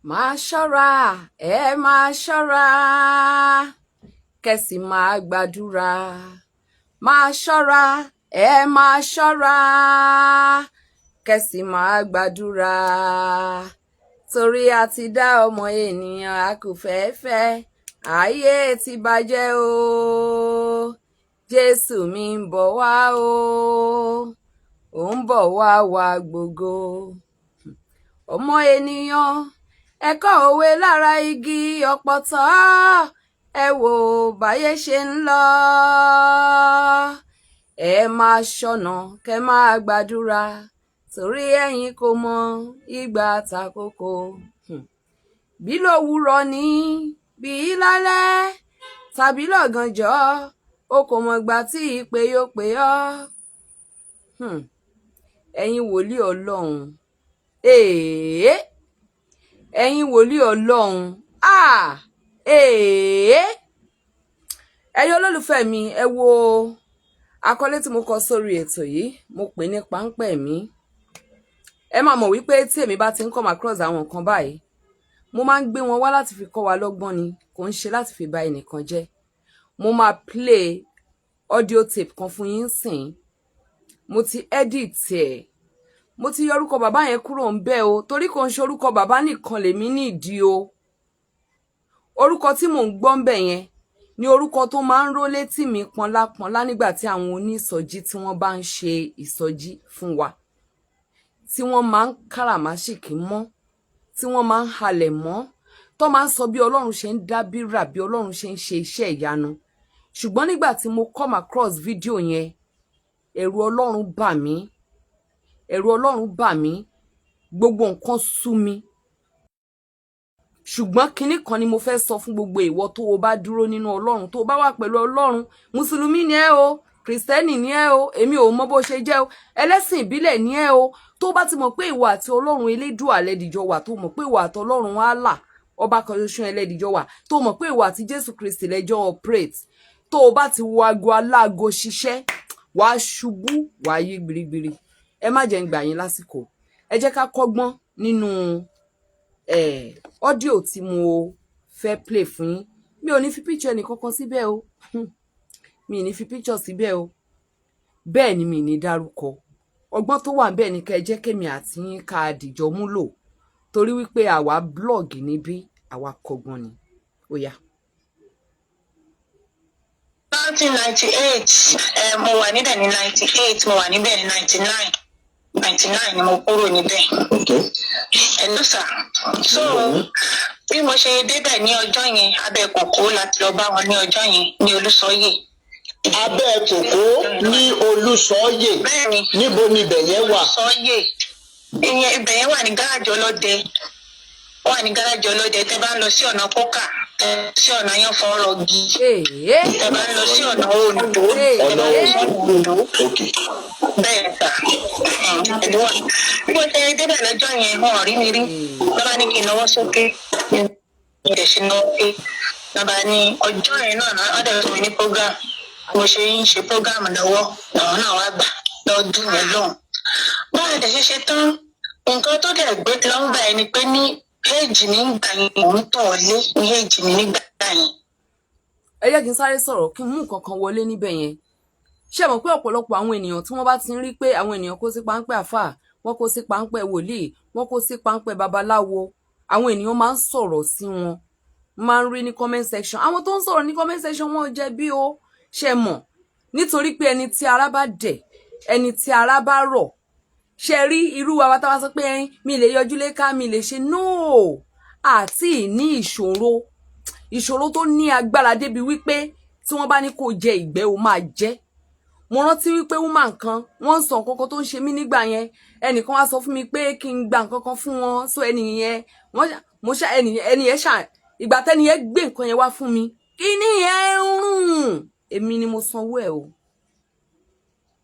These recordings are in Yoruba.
Máa ṣọ́ra, ẹ máa ṣọ́ra, kẹ́ sì máa gbàdúrà. Máa ṣọ́ra, ẹ máa ṣọ́ra, kẹ́ sì máa gbàdúrà, torí a ti dá ọmọ ènìyàn a kò fẹ́ẹ́ fẹ́. Ayé ti bàjẹ́ o, Jésù mi ń bọ̀ wá o, ò ń bọ̀ wá wá gbogbo ọmọ ènìyàn. Ẹ kọ́ òwe lára igi ọ̀pọ̀tọ́. Ẹ wò báyé ṣe ń lọ. Ẹ máa ṣọ́nà, kẹ́ máa gbàdúrà, torí ẹ̀yin kò mọ ìgbà tàkókò. Bí lówùúrọ̀ ní, bí lálẹ́ tàbí lọ́gànjọ́, o kò mọ̀gbà tí ìpè yóò pè ọ́. Ẹ̀yin wòlíì Ọlọ́run, èèyàn, ẹ̀yin wòlíì Ọlọ́run, ah, èèyàn, ẹ̀yin olólùfẹ́ mi, ẹ wo àkọlé tí mo kọ sórí ètò yìí. Mo pè ní páńpẹ́ mi. Ẹ máa mọ̀ wípé tí èmi bá ti ń come across àwọn nǹkan báyìí, mo máa ń gbé wọn wá láti fi kọ́ wa lọ́gbọ́n ni, kò ń ṣe láti fi bà ẹnìkan jẹ́. Mo máa play audio tape kan fún yín sìn. Mo ti edit ẹ̀, mo ti yọ orúkọ bàbá yẹn kúrò ń bẹ̀ o, torí kò ń ṣe orúkọ bàbá nìkan lèmi nídìí o. Orúkọ tí mò ń gbọ́ ń bẹ̀ yẹn ni orúkọ tó máa ń ró létí mi pọnlápọnlá nígbà tí àwọn onísọjí, tí wọ́n bá ń ṣe ìsọjí fún wa, tí wọ́n máa ń káràmáṣìkí mọ́, tí wọ́n máa ń halẹ̀ mọ́, tó máa ń sọ bí Ọlọ́run ṣe ń dábìrà, bí Ọlọ́run ṣe ń ṣe iṣẹ́ ìyanu. Ṣùgbọ́n nígbà tí mo come across fídíò yẹn, ẹ̀rù Ọlọ́run bà mí, ẹ̀rù Ọlọ́run bà mí, gbogbo nǹkan sú mi. Ṣùgbọ́n kinní kan ni mo fẹ́ sọ fún gbogbo ìwọ tó o bá dúró nínú Ọlọ́run, tó o bá wà pẹ̀lú Ọlọ́run. Mùsùlùmí ni ẹ́ o, Kìrìsìtẹ́nì ni ẹ́ o, èmi ò mọ bó ṣe jẹ́ o, ẹlẹ́sìn ìbílẹ̀ ni ẹ́ o, tó bá ti mọ̀ pé ìwọ àti Ọlọ́run Elédùà lẹ́dìjọ wà, tó mọ̀ pé ìwọ àti Ọlọ́run Allah ọba kan ṣoṣo ẹlẹ́dìjọ wà, tó mọ̀ pé ìwọ àti Jésù Kristi lẹ́jọ́ operate, tó o bá ti wo aago aláago ṣiṣẹ́, wàá ṣubú, wàá yí gbirigbiri. Ẹ má jẹ́ ń gbà yín lásìkò. Ẹ jẹ́ ká kọ́gbọ́n nínú audio tí mo fẹ́ play fún yín. Mi ò ní fi picture ẹnì kankan síbẹ̀ o, mi ò ní fi picture síbẹ̀ o, bẹ́ẹ̀ ni mi ní dárúkọ. Ọgbọ́n tó wà bẹ́ẹ̀ ni ká ẹ jẹ́ kémi àti yín ká dìjọ múlò, torí wípé àwa blog níbí, àwa kọ́gbọ́n ni. Ó yá. 1998, mo wà níbẹ̀ ní 98, mo wà níbẹ̀ ní 99. 99 ni mo kúrò níbẹ̀. Hello sir. So bí mo ṣe débẹ̀ ní ọjọ́ yẹn, abẹ́ kòkó láti lọ bá wọn ní ọjọ́ yẹn ní Olúsọyè. Abẹ́ kòkó ní Olúsọyè? Bẹ́ẹ̀ni. Níbo ni ibẹ̀ yẹn wà? Olúsọyè ìyẹn, ibẹ̀ yẹn wà ní gáràjì ọlọ́dẹ, wà ní gáràjì ọlọ́dẹ. Tẹ́ bá ń lọ sí ọ̀nà kókà, sí ọ̀nà yẹn fọ́rọ̀gì, tẹ́ bá ń lọ sí ọ̀nà Oǹdó, tẹ́ bá ń lọ sí ọ̀nà Oǹdó. Bẹ́ẹ̀ sà, ẹ̀lú wà. Bí mo ṣe débẹ̀ lọ́jọ́ yẹn, wọn ò rí mi rí. Lọ́ba ní kí n náwó sókè, mi dẹ̀ ṣe náwó pé lọ́ba ní ọjọ́ yẹn náà wọ́n dẹ̀ fún mi ní program. Mo ṣe ń ṣe program lọ́wọ́, làwọn náà wá gbà lọ́dún yẹn lọ́hùn. Báwo dẹ̀ ṣe ṣe tán, nǹkan tó dẹ̀ gbé lọ́ngbà yẹn ni pé ní age mi ń gbà yẹn, mò ń tọ̀ lé ní age mi nígbà yẹn. Ẹ jẹ́ kí n sáré sọ̀rọ̀, kí n mú nǹkan kan wọlé níbẹ̀ yẹn. Ṣé mọ̀ pé ọ̀pọ̀lọpọ̀ àwọn ènìyàn tí wọ́n bá ti ń rí pé àwọn ènìyàn kó sí páńpẹ́ àfà, wọ́n kó sí páńpẹ́ wòlíì, wọ́n kó sí páńpẹ́ babaláwo, àwọn ènìyàn máa ń sọ̀rọ̀ sí wọn, máa ń rí ní comment section. Àwọn tó ń sọ̀rọ̀ ní comment section, wọn jẹ̀bi o. Ṣe mọ̀ nítorí pé ẹni tí ara bá dẹ̀, ẹni tí ara bá rọ̀, ṣe rí irú wa táwa sọ pé ẹyin mi lè yọjú léka, mi lè ṣe no àti ní ìṣòro, ìṣòro tó ní agbára débi wípé tí wọ́n bá ní kó jẹ ìgbẹ́, o máa jẹ. Mo rántí wípé woman kan, wọ́n ń sọ nǹkan kan tó ń ṣe mí nígbà yẹn. Ẹnìkan wá sọ fún mi pé kí n gba nǹkan kan fún wọn. So ẹnì yẹn, wọ́n mo ṣá ẹnì yẹn ṣá, ìgbà tẹ́ni yẹn gbé nǹkan yẹn wá fún mi, kíní yẹn ń rùn. Èmi ni mo sanwó ẹ̀ o.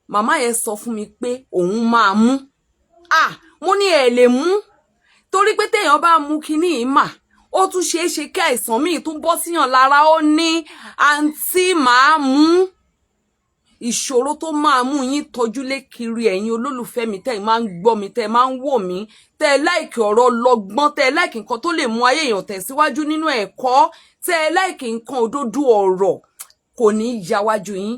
Màmá yẹn sọ fún mi pé òun máa mú. Ah, mo ní ẹ lè mú, torí pé téèyàn bá mú kinní yìí mà, ó tún ṣeé ṣe kí àìsàn míì tún bọ́ síyàn lára. Ó ní, "Àǹtí, màá mú." Ìṣòro tó máa mú yín tọ́júlé kiri, ẹ̀yin olólùfẹ́ mi tẹ́ ẹ máa ń gbọ́ mi, tẹ́ ẹ máa ń wò mí, tẹ́ ẹ like ọ̀rọ̀ lọ́gbọ́n, tẹ́ ẹ like nǹkan tó lè mú ayé èèyàn tẹ̀síwájú nínú ẹ̀kọ́, tẹ́ ẹ like nǹkan òdodo ọ̀rọ̀, kò ní í yáwájú yín.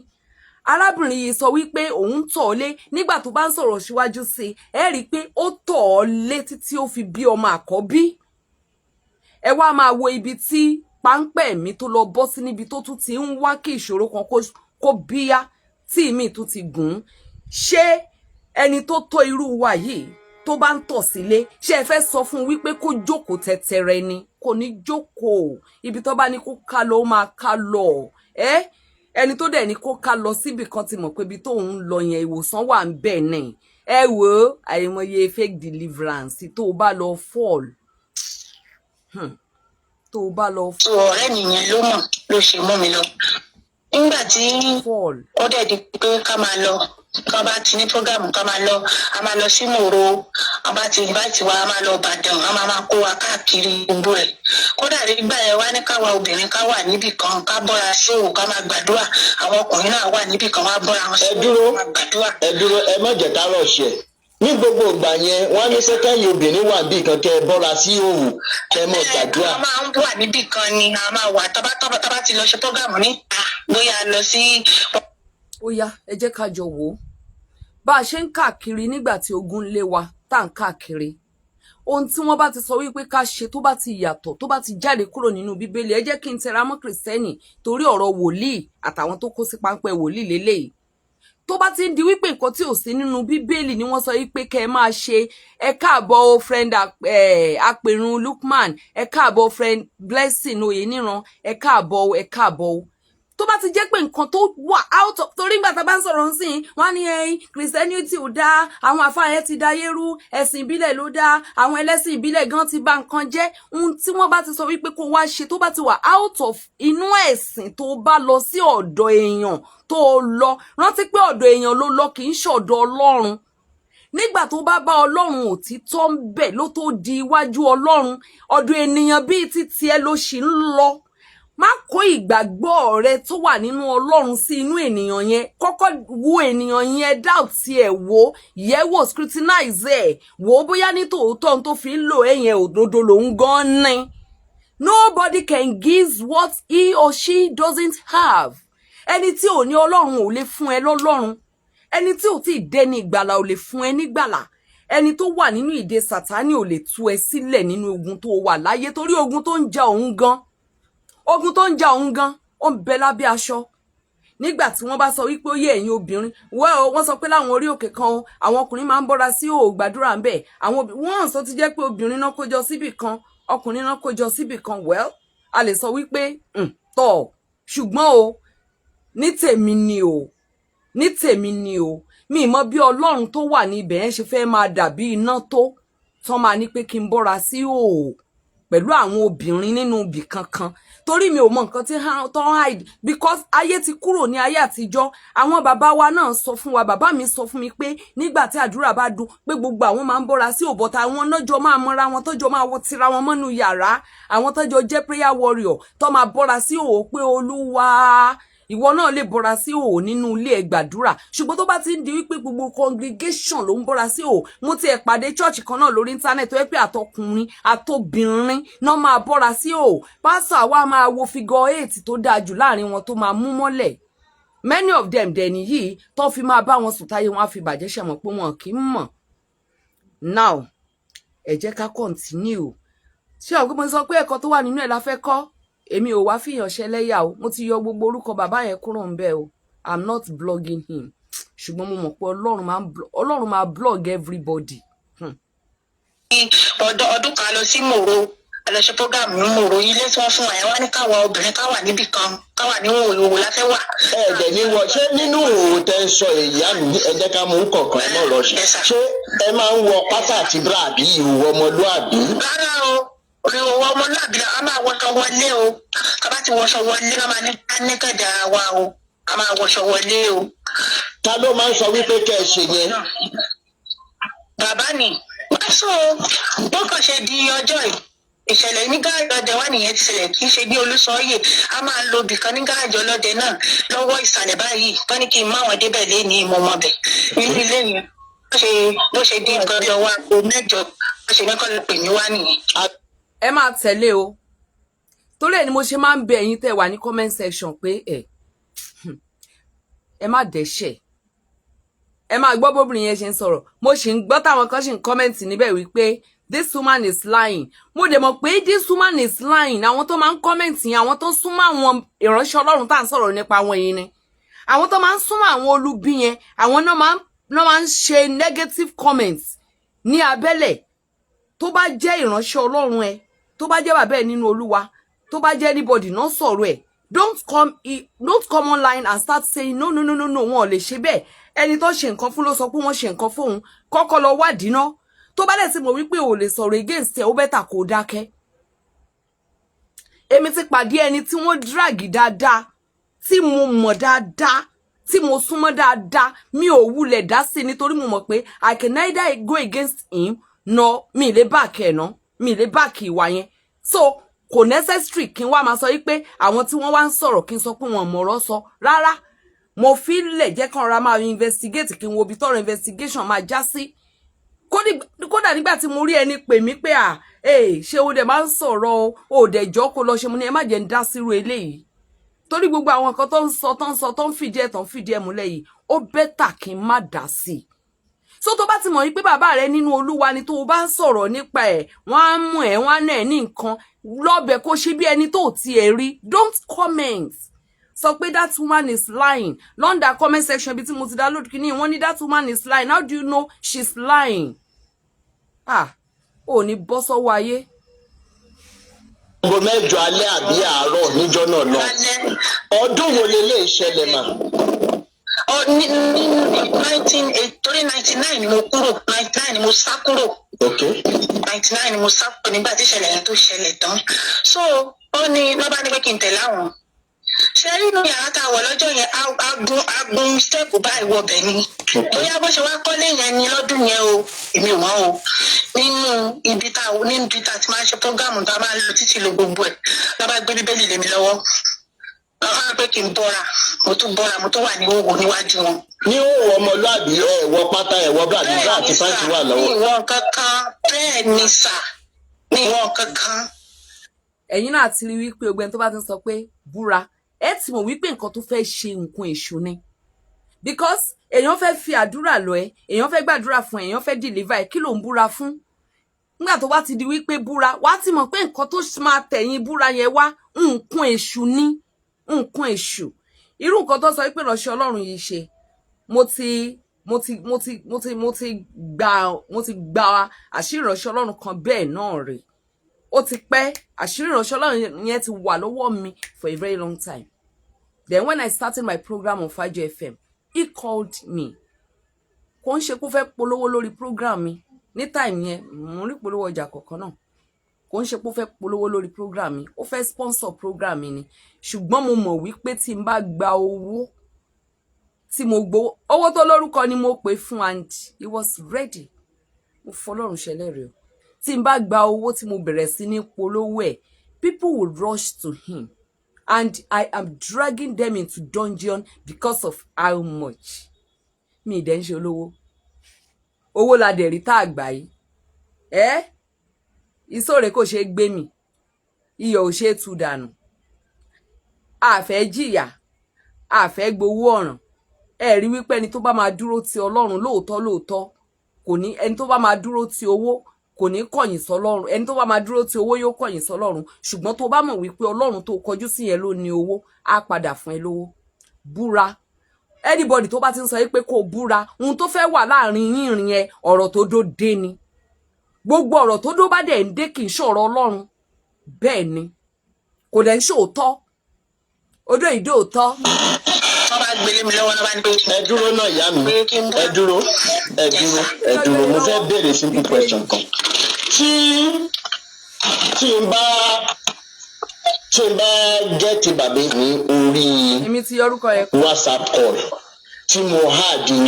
Arábìnrin yìí sọ wípé òun tọ̀ ọ́ lé. Nígbà tó bá ń sọ̀rọ̀ síwájú sí i, ẹ rí i pé ó tọ̀ ọ́ lé títí ó fi bí ọmọ àkọ́bí. Ẹ wá máa wo ibi tí páńpẹ́ mi tó lọ bọ́ sí, níbi tó tún ti ń wá kí ìṣòro kan kó bíyá tí ìmíì tún ti gùn ún. Ṣé ẹni tó tó irú wa yìí tó bá ń tọ̀ sílé, ṣé ẹ fẹ́ sọ fún un wípé kó jókòó tẹ̀tẹ̀rẹ̀ ni? Kò ní jókòó. Ibi tó bá ní kó ká lọ, ó máa ká lọ. Ẹ ẹni tó dẹ̀ ní kó ká lọ síbì kan ti mọ̀ pé ibi tóun ń lọ yẹn, ìwòsàn wà ń bẹ̀ ní. Ẹ wò ó, àìmọye fake deliverance tó o bá lọ fall, tó o bá lọ So ọ̀rẹ́ mi yẹn ló mọ̀ ló ṣe mú mi lọ. Nígbà tí fall. ó dẹ̀ di pé ká máa lọ, ká bá ti ní program, ká máa lọ, a máa lọ sí Mòro, a bá ti invite wa, a máa lọ Ìbàdàn, a máa máa kó wa káàkiri gbogbo ẹ̀. Kódà nígbà yẹn wá ní káwa obìnrin ká wà níbì kan, ká bọ́ra sí òwò, ká máa gbàdúrà. Àwọn ọkùnrin náà wà níbì kan, wá bọ́ra wọn sí Ẹ dúró. òwò, ká máa gbàdúrà. Ẹ dúró, ẹ má jẹ́ ká rush ẹ̀. Ní gbogbo ìgbà yẹn, wọ́n ní pé kẹ́yìn obìnrin wà bí kan, kẹ́ ẹ bọ́ra sí òwò, kẹ́ ẹ mọ̀ gbàdúrà. A máa ń wà níbì kan ni a máa wà tábà ti lọ ṣe program níta, bóyá a lọ sí Ó yá, ẹ jẹ́ ká jọ wò ó. Bá a ṣe ń káàkiri nígbà tí ogun lé wa, tá à ń káàkiri, ohun tí wọ́n bá ti sọ wípé ká ṣe, tó bá ti yàtọ̀, tó bá ti jáde kúrò nínú Bíbélì, ẹ jẹ́ kí n tẹra mọ́ Kìrìsìtẹ́nì torí ọ̀rọ̀ wòlíì àtàwọn tó kó sí páńpẹ́ wòlíì lélẹ́yìí. Tó bá ti ń di wípé nǹkan tí ò sí nínú Bíbélì ni wọ́n sọ wípé kẹ́ ẹ máa ṣe. Ẹ káàbọ̀ o, friend Apẹ̀rùn Lukman, ẹ káàbọ̀. Friend Blessing Oyeniran, ẹ káàbọ̀ o, ẹ káàbọ̀ o. Tó bá ti jẹ́ pé nǹkan tó wà out of, torí nígbà tá a bá ń sọ̀rọ̀ ń sìn, wọ́n á ní ẹyin Christianity ò dáa, àwọn àfáà yẹn ti da ayé rú, ẹ̀sìn ìbílẹ̀ ló dáa, àwọn ẹlẹ́sìn ìbílẹ̀ gan ti bà nǹkan jẹ́. Ohun tí wọ́n bá ti sọ wípé kó wá ṣe, tó bá ti wà out of inú ẹ̀sìn, tó bá lọ sí ọ̀dọ̀ èèyàn tó lọ, rántí pé ọ̀dọ̀ èèyàn ló lọ, kì í ṣọ̀dọ̀ Ọlọ́run. Nígbà tó bá bá Ọlọ́run òtítọ́ ń bẹ̀ ló tó di iwájú Ọlọ́run. Ọ̀dọ̀ ènìyàn bíi títí ẹ ló ṣì ń lọ. Má kó ìgbàgbọ́ rẹ tó wà nínú Ọlọ́run sí inú ènìyàn yẹn. Kọ́kọ́ wo ènìyàn yẹn, doubt ẹ̀, wò yẹ̀ wò, scrutinize ẹ̀, wò ó bóyá ní tòótọ́ ohun tó fi ń lò ẹ̀ yẹn, òdodo lòún gan ní. Nobody can give what he or she doesn't have. Ẹni tí ò ní Ọlọ́run ò lè fún ẹ lọ́lọ́run. Ẹni tí ò tí ì dẹni ìgbàlà ò lè fún ẹ nígbàlà. Ẹni tó wà nínú ìdè Sátánì ò lè tú ẹ sílẹ̀ nínú ogun tó wà láyé, torí ogun tó ń ja òun gan, ogun tó ń ja òun gan, ó ń bẹ lábẹ́ aṣọ. Nígbà tí wọ́n bá sọ wípé ó yẹ ẹ̀yin obìnrin wẹ́ o, wọ́n sọ pé láwọn orí òkè kan o, àwọn ọkùnrin máa ń bọ́ra sí òò gbàdúrà ń bẹ̀. Àwọn wọ́n sọ ti jẹ́ pé obìnrin náà kójọ síbì kan, ọkùnrin náà kójọ síbì kan. Well, a lè sọ wípé tọ̀, ṣùgbọ́n o, ní tèmi ni o, ní tèmi ni o, mi mọ bí Ọlọ́run tó wà ní ibẹ̀ yẹn ṣe fẹ́ máa dàbí iná tó tán máa ní pé kí n bọ́ra sí òò pẹ̀lú àwọn obìnrin nínú ibì kankan, torí mi ò mọ nǹkan tí tó ń hide, because ayé ti kúrò ní ayé àtijọ́. Àwọn bàbá wa náà sọ fún wa, bàbá mi sọ fún mi pé nígbà tí àdúrà bá dùn pé gbogbo àwọn máa ń bọ́ra sí òbọ̀tà, àwọn nájọ máa mọ́ra wọn, tọ́jọ́ máa wọ tira wọn mọ́nú yàrá, àwọn tọ́jọ́ jẹ́ prayer warrior tó máa bọ́ra sí òò pé Olúwa. Ìwọ náà lè bọ́ra sí òò nínú ilé ẹ gbàdúrà, ṣùgbọ́n tó bá ti ń di wípé gbogbo congregation ló ń bọ́ra sí òò. Mo ti ẹ̀ pàdé church kan náà lórí internet tó yẹ pé àtọkùnrin àtobìnrin náà máa bọ́ra sí òò. Pásọ̀ àwa máa wo figure eight tó dáa jù láàrin wọn tó máa mú mọ́lẹ̀. Many of them dẹ̀ nìyí tó fi máa bá wọn sùn, táyé wọn á fi bàjẹ́ ṣẹ̀mọ̀ pé wọn kì í mọ̀. Now, ẹ jẹ́ ká continue. Ṣé ọ̀gbọ́n mo sọ pé ẹ̀kọ́ tó wà nínú ẹ̀ la fẹ́ kọ́? Èmi ò wá fìyàn ṣẹlẹ́yà o. Mo ti yọ gbogbo orúkọ bàbá yẹn kúrò ń bẹ̀ o. I'm not blogging him, ṣùgbọ́n mo mọ̀ pé Ọlọ́run máa blog everybody. Ọdún ọdún kan lọ sí Mòro, a lọ ṣe program ní Mòro. Ilé tí wọ́n fún wa yẹn, wá ní káwa obìnrin ká wà níbì kan, ká wà ní òwò la fẹ́ wà. Ẹ dẹ̀ ní wọ, ṣé nínú òwò tẹ́ ń sọ èyí àmì, ẹ jẹ́ ká mú kọ̀ọ̀kan, ẹ mọ̀ lọ ṣe. Yes, sir. Ṣé ẹ máa ń wọ pátá àti bra àbí ìwọ ọmọlúàbí? Rárá o, ìwọ ọmọlúàbí, a máa wọṣọ wọlé o. Ká bá ti wọṣọ wọlé, a máa ní ká ní kẹjà wa o, a máa wọṣọ wọlé o. Ta ló máa ń sọ wípé kẹ́ ẹ ṣe yẹn? Bàbá ni wọ́n sọ bó kàn ṣe di ọjọ́ yìí. Ìṣẹ̀lẹ̀ ní gáàjì ọlọ́dẹ wà nìyẹn ti ṣẹlẹ̀. Kì í ṣe ní Olùsọ̀ọ́yè. A máa lo ibìkan ní gáàjì ọlọ́dẹ náà lọ́wọ́ ìsàlẹ̀ báyìí. Wọ́n ní kí n má wọn débẹ̀ lé ní mo mọ̀ bẹ̀ nínú ilé yẹn. Bó ṣe dín nǹkan bí ọwọ́ aago 8, bó ṣe ní kọ́ ló pè mí wá nìyẹn. Ẹ máa tẹ̀lé o, torí ẹ̀ ni mo ṣe máa ń bẹ ẹ̀yin tẹ́ wà ní comment section pé ẹ má dẹ́ṣẹ̀. Ẹ máa gbọ́ bóbìnrin yẹn ṣe ń sọ̀rọ̀. Mo sì ń gbọ́ táwọn kan sì ń comment níbẹ̀ wípé this woman is lying. Mo dẹ̀ mọ̀ pé this woman is lying. Àwọn tó máa ń comment yẹn, àwọn tó ń súnmọ́ àwọn ìránṣẹ́ Ọlọ́run tá à ń sọ̀rọ̀ nípa wọn yìí ni, àwọn tó máa ń súnmọ́ àwọn olubi yẹn, àwọn náà máa ń ṣe negative comments ní abẹ́lẹ̀. Tó bá jẹ́ ìránṣẹ́ Ọlọ́run ẹ, tó bá jẹ́ bàbá ẹ nínú Olúwa, tó bá jẹ́ anybody náà sọ̀rọ̀ ẹ̀, don't come online and start saying, "No, no, no, no, no." Wọn ò lè ṣe bẹ́ẹ̀. Ẹni tó ṣe nǹkan fún ló sọ pé wọ́n ṣe nǹkan fóun. Kọ́kọ́ lọ wádìí ná. Tó bá dẹ̀ ti mọ̀ wípé ò lè sọ̀rọ̀ against ẹ̀, ó better kó dákẹ́. Èmi ti pàdé ẹni tí wọ́n drag dáadáa, tí mo mọ̀ dáadáa, tí mo súnmọ́ dáadáa. Mi ò wulẹ̀ dá sí, nítorí mo mọ̀ pé I can neither go against him nor mi lè back ẹ̀ ná, mi lè back ìwà yẹn. So kò necessary kí n wá máa sọ wípé àwọn tí wọ́n wá ń sọ̀rọ̀, kí n sọ pé wọ́n mọ̀rọ̀ sọ. Rárá, mo fi lẹ̀, jẹ́ kán ra máa investigate, kí n wo ibi tọ́rọ̀ investigation máa já sí. Kódà nígbà tí mo rí ẹni pè mí pé, à ee, ṣé o dẹ̀ máa ń sọ̀rọ̀ o, ò dẹ̀ jọ́ kó lọ ṣe, mo ní ẹ má jẹ́ ń dá sírú eléyìí, torí gbogbo àwọn nǹkan tó ń sọ, tó ń sọ, tó ń fìdí ẹ̀ múlẹ̀ yìí, ó better kí n má dá sí i. So tó bá ti mọ̀ wípé bàbá rẹ nínú Olúwa ni, tó o bá ń sọ̀rọ̀ nípa ẹ̀, wọ́n á mú ẹ̀, wọ́n á ná ẹ̀ ní nǹkan lọ́bẹ̀, kó ṣe bí ẹni tó tiẹ̀ rí. Don't comment, sọ pé that woman is lying. London comment section ibi tí mo ti download kìíní, wọ́n ní that woman is lying. How do you know she's lying? Ah, ò ní bọ́ sọ́wọ́ ayé. Aago 8 alẹ́ àbí àárọ̀ níjọ́ náà lọ? Lálẹ́. Ọdún wo lè ṣẹlẹ̀ mà? Ọ ní nineteen eight, torí 99 ni mo kúrò, 99 ni mo sá kúrò. 99 ni mo sá kúrò nígbà tí ìṣẹ̀lẹ̀ yẹn tó ṣẹlẹ̀ tán. So ó ní lọ́ba ní pé kí n tẹ̀lé àwọn. Ṣe rí inú yàrá tá a wọ̀ lọ́jọ́ yẹn, a gun step báyìí wọbẹ̀ ni. Bóyá bó ṣe wá kọ́lé yẹn ni lọ́dún yẹn o, èmi ò mọ̀ o. Nínú ibi tá a ti máa ń ṣe program, tá a máa ń lo títí lo gbogbo ẹ̀, lọ́ba gbé Bíbélì lé mi lọ́wọ́, lọ́ba pé kí n bọ́ra. Mo tún bọ́ra, mo tún wà ní òwò níwájú wọn. Ní òwò ọmọlúàbí, ẹ wọ pátá, ẹ wọ bra, bra àti pant wà ní lọ́wọ́. Ìwọ̀n kankan. Bẹ́ẹ̀ ni sà, ní ìwọ̀n kankan. Ẹ̀yin náà ti rí wípé ogbẹ́ni tó bá ti ń sọ pé búra, ẹ ti mọ̀ wípé nǹkan tó fẹ́ ṣe, nǹkan èṣù ni, because èèyàn fẹ́ fi àdúrà lọ ẹ, èèyàn fẹ́ gbàdúrà fún ẹ, èèyàn fẹ́ deliver ẹ. Kí ló ń búra fún? Nígbà tó bá ti di wípé búra, wá ti mọ̀ pé nǹkan tó máa tẹ̀yìn búra yẹn wá, nǹkan èṣù ni, nǹkan èṣù. Irú nǹkan tó sọ wípé ìránṣẹ́ Ọlọ́run yìí ṣe, mo ti gba àṣírí ìránṣẹ́ Ọlọ́run kan bẹ́ẹ̀ náà rèé. Ó ti pẹ́, àṣírí ìránṣẹ́ Ọlọ́run yẹn ti wà lọ́wọ́ mi for a very long time. Then when I started my program on Fajo FM, he called me. Kò ń ṣe kó fẹ́ polówó lórí program mi ní time yẹn, mo rí polówó ọjà kọ̀ọ̀kan náà. Kò ń ṣe pé ó fẹ́ polówó lórí program mi, ó fẹ́ sponsor program mi ni. Ṣùgbọ́n mo mọ̀ wípé tí n bá gba owó tí mo gbowó, owó tó lórúkọ ni mo pè fún, and he was ready. Mo fọlọ́run ṣẹlẹ́rìí o, tí n bá gba owó tí mo bẹ̀rẹ̀ sí ní polówó ẹ̀, people will rush to him and I am dragging them into dungeon because of how much. Mi ì dẹ́ ń ṣe olówó. Owó la dẹ̀ rí tá a gbà yìí. Ẹ́ ìsòrè kò ṣeé gbé mi, iyọ̀ ò ṣeé tu dànù. Àfẹ́ jìyà, àfẹ́ gbowó ọ̀ràn. Ẹ rí wípé ẹni tó bá máa dúró ti Ọlọ́run lóòótọ́ lóòótọ́, kò ní, ẹni tó bá máa dúró ti owó kò ní kọ̀yìn sọ́lọ́run. Ẹni tó bá máa dúró ti owó yóò kọ̀yìn sọ́lọ́run. Ṣùgbọ́n tó bá mọ̀ wípé Ọlọ́run tó kọjú sí yẹn ló ní owó, á padà fún ẹ lówó. Búra, anybody tó bá ti ń sọ wípé kó búra, ohun tó fẹ́ wà láàrin yín ìrìn yẹn, ọ̀rọ̀ tó dó dé ni. Gbogbo ọ̀rọ̀ tó dó bá dẹ̀ ń dé, kì í ṣọ̀rọ̀ Ọlọ́run. Bẹ́ẹ̀ ni, kò dẹ̀ ń ṣòótọ́, odó ìdó òótọ́. Wọ́n bá gbélé mi lọ́wọ́, lọ́ba ní pé Ẹ dúró náà, ìyá mi, ẹ dúró, ẹ dúró, ẹ dúró. Mo fẹ́ béèrè simple question kan. Tí n bá get bàbá ní orí Èmi ti yọrúkọ yẹn. WhatsApp call tí mo add yín,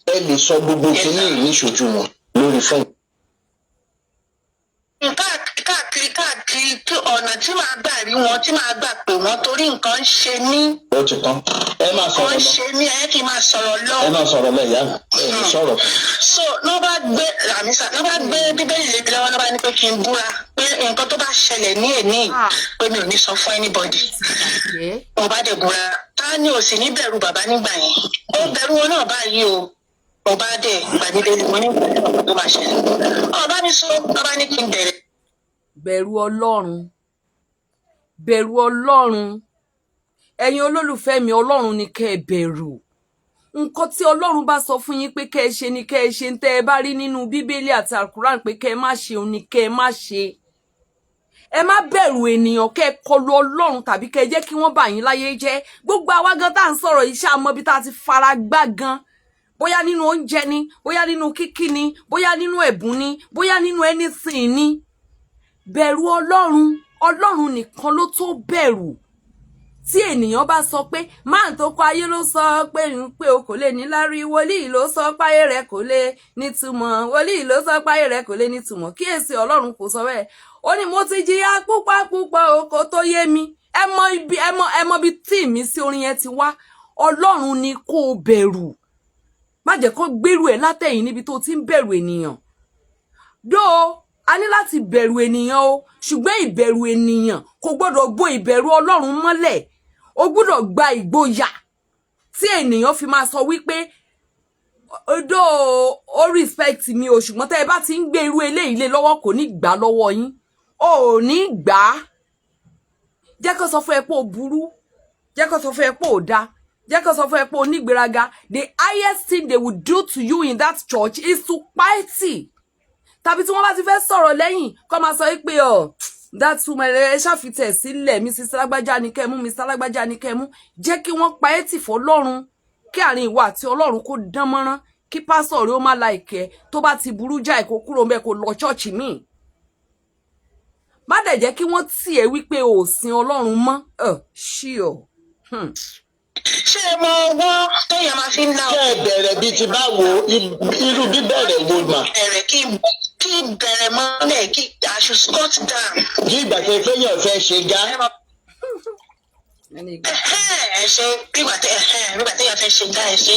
ẹ lè sọ gbogbo kínní níṣojú wọn lórí fóònù? Káàkiri. Káàkiri káàkiri kí ọ̀nà tí màá gbà rí wọn, tí màá gbà pè wọ́n, torí nǹkan ń ṣe mí. Ó ti tán, ẹ máa Nǹkan sọ̀rọ̀ ń lọ. ṣe mí. Ẹ kí n máa sọ̀rọ̀ lọ. Ẹ máa sọ̀rọ̀ lọ, ìyá mi, ẹ ní sọ̀rọ̀. So ló bá gbé àmísà, ló bá gbé Bíbélì lé mi lọ́wọ́, ló bá ní pé kí n búra pé nǹkan tó bá ṣẹlẹ̀ ní èní, Ah. pé mi ò ní sọ fún anybody. Ti bàjẹ́. Mo bá dẹ̀ búra. Ta ni ò sì ní bẹ̀rù bàbá nígbà yẹn? Ó bẹ̀rù wọn náà báyìí o. Mo bá dẹ̀ gbà Bíbélì, mo ní nǹkan tó máa ṣẹlẹ̀, ọba mi sọ, ọba ní kí n bẹ̀rẹ̀. Bẹ̀rù Ọlọ́run, bẹ̀rù Ọlọ́run. Ẹ̀yin olólùfẹ́ mi, Ọlọ́run ni kẹ́ ẹ bẹ̀rù. Nǹkan tí Ọlọ́run bá sọ fún yín pé kẹ́ ẹ ṣe ni kẹ́ ẹ ṣe. Ń tẹ́ ẹ bá rí nínú Bíbélì àti Alukuran pé kẹ́ ẹ má ṣe òun ni kẹ́ ẹ má ṣe. Ẹ má bẹ̀rù ènìyàn kẹ́ ẹ kọlu Ọlọ́run tàbí kẹ́ ẹ jẹ́ kí wọ́n bà yín láyé jẹ́. Gbogbo àwa gan tá à ń sọ̀rọ̀ yìí, ṣáà mọ̀ bí tá a ti fara gbá gan, bóyá nínú oúnjẹ ni, bóyá nínú kíkí ni, bóyá nínú ẹ̀bùn ni, bóyá nínú anything ni. Bẹ̀rù Ọlọ́run. Ọlọ́run nìkan ló tó bẹ̀rù. Tí ènìyàn bá sọ pé máà tó kọ ayé ló sọ pé ń pé o kò lè níláárí, wòlíì ló sọ páyé rẹ kò lè nítumọ̀, wòlíì ló sọ páyé rẹ kò lè nítumọ̀, kíyèsí, Ọlọ́run kò sọ bẹ́ẹ̀. Ó ní mo ti jìyà púpọ̀ púpọ̀ o kò tó yé mi. Ẹ mọ ibi, ẹ mọ ibi tí ìmísí orin yẹn ti wá. Ọlọ́run ni kó o bẹ̀rù. Má jẹ́ kó gbèrú ẹ̀ látẹ̀yìn níbi tó ti ń bẹ̀rù ènìyàn. Dó a ní láti bẹ̀rù ènìyàn o, ṣùgbọ́n ìbẹ̀rù ènìyàn kò gbọ́dọ̀ bo ìbẹ̀rù Ọlọ́run mọ́lẹ̀. O gbọ́dọ̀ gba ìgboyà tí ènìyàn fi máa sọ wípé odó ó respect mi o, ṣùgbọ́n tẹ́ ẹ bá ti ń gbé irú eléyìí lé lọ́wọ́, kò ní gbà lọ́wọ́ yín, o ò ní gbà á. Jẹ́ kó sọ fún ẹ pé o burú, jẹ́ kó sọ fún ẹ pé o da, jẹ́ kó sọ fún ẹ pé o nígbéraga. The highest thing they will do to you in that church is to party, tàbí tí wọ́n bá ti fẹ́ sọ̀rọ̀ lẹ́yìn, kó máa sọ pé ọ that woman, ẹ ṣàfitẹ̀ sílẹ̀, Mrs Lágbájá ni kẹ́ mú, Mr Lágbájá ni kẹ́ mú. Jẹ́ kí wọ́n pa ẹ́ tì fọlọ́run, kí àárín ìwọ àti Ọlọ́run kó dán mọ́rán, kí pásọ̀ rẹ ó má láìkẹ́. Tó bá ti burú jáì, kó kúrò ńbẹ̀, kó lọ ṣọ́ọ̀ṣì míì. Má dẹ̀ jẹ́ kí wọ́n tì ẹ́ wípé o ò sin Ọlọ́run mọ́. Ṣí ọ. Ṣé ẹ mọ ọwọ́ téèyàn máa fi ń la? Kẹ́ ẹ bẹ̀rẹ̀ bíi ti báwo? Irú bíbẹ̀rẹ̀ wo mà? Bẹ̀rẹ̀ kí n bẹ̀rẹ̀ mọ́lẹ̀, kí I should squat down. Bí ìgbà tẹ fẹ́yàn fẹ́ ṣe gá. Ẹ ṣe bígbà téèyàn fẹ́ ṣe gá. Ẹ ṣe.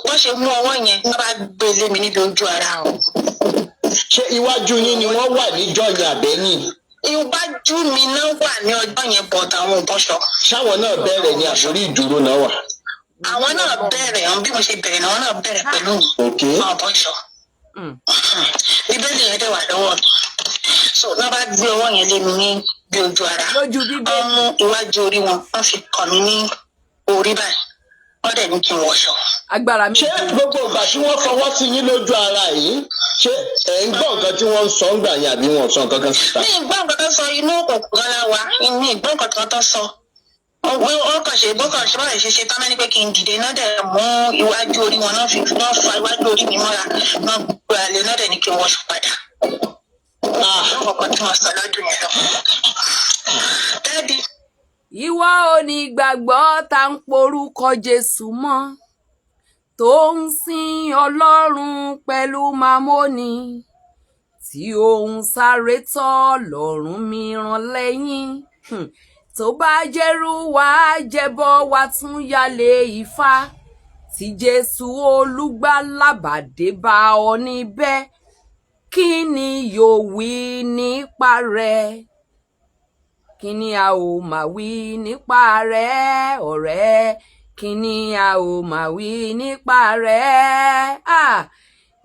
Wọ́n ṣe mú ọwọ́ yẹn, wọ́n bá gbé lé mi níbi ojú ara o. Ṣé iwájú yín ni wọ́n wà níjọ́ yẹn àbẹ́yìn? Iwájú mi náà wà ní ọjọ́ yẹn, but àwọn ò bọ́ṣọ. Ṣáwọn náà bẹ̀rẹ̀ ní àsórí ìdúró náà wà? Àwọn náà bẹ̀rẹ̀. Àwọn bí mo ṣe bẹ̀rẹ̀ náà, àwọn náà bẹ̀rẹ̀ pẹ̀lú mi. Àwọn bọ́ṣọ. Bíbélì yẹn dẹ̀ wà lọ́wọ́ mi, so náà bá gbé ọwọ́ yẹn lé mi ní bí ojú ara. Lójú Bíbélì. Wọ́n mú iwájú orí wọn, wọ́n fi kàn mí ní orí báyìí, wọ́n dẹ̀ ní kí n wọṣọ. Agbára mi. Ṣé gbogbo ìgbà tí wọ́n fọwọ́ sí yín lójú ara yìí, ṣé ẹ̀ ń gbọ́ nǹkan tí wọ́n ń sọ ń gbà yín, àbí wọn ò sọ nǹkan kan síta? Mi ì gbọ́ nǹkan tó sọ. Inú òkùnkùn gan la wà. Mi ì gbọ́ nǹkan tó sọ. Wọ́n kàn ṣe bó kàn ṣe báyìí ṣe ṣe tán mẹ́ni pé kí n dìde náà, dẹ̀ mú iwájú orí wọn náà, fi wọ́n fa iwájú orí mi mọ́ra náà, gbé alẹ́ náà, dẹ̀ ní kí n wọṣọ padà. Ah. Lọ́kọ̀ọ̀kan tí wọ́n sọ lọ́dún yẹn lọ. Daddy. Ìwọ onígbàgbọ́ tá ń porúkọ Jésù mọ́, tó ń sin Ọlọ́run pẹ̀lú mamónì, tí òun sáré tọ́ lọ́rùn mìíràn lẹ́yìn, tó bá jẹ́rú wá jẹ́bọ wá tún yálé Ifá, tí Jésù Olùgbàlà bá dé bá ọ níbẹ̀, kí ni yóò wí nípa rẹ̀? Kí ni a ó máa wí nípa rẹ̀, ọ̀rẹ́? Kí ni a ó máa wí nípa rẹ̀? Ah!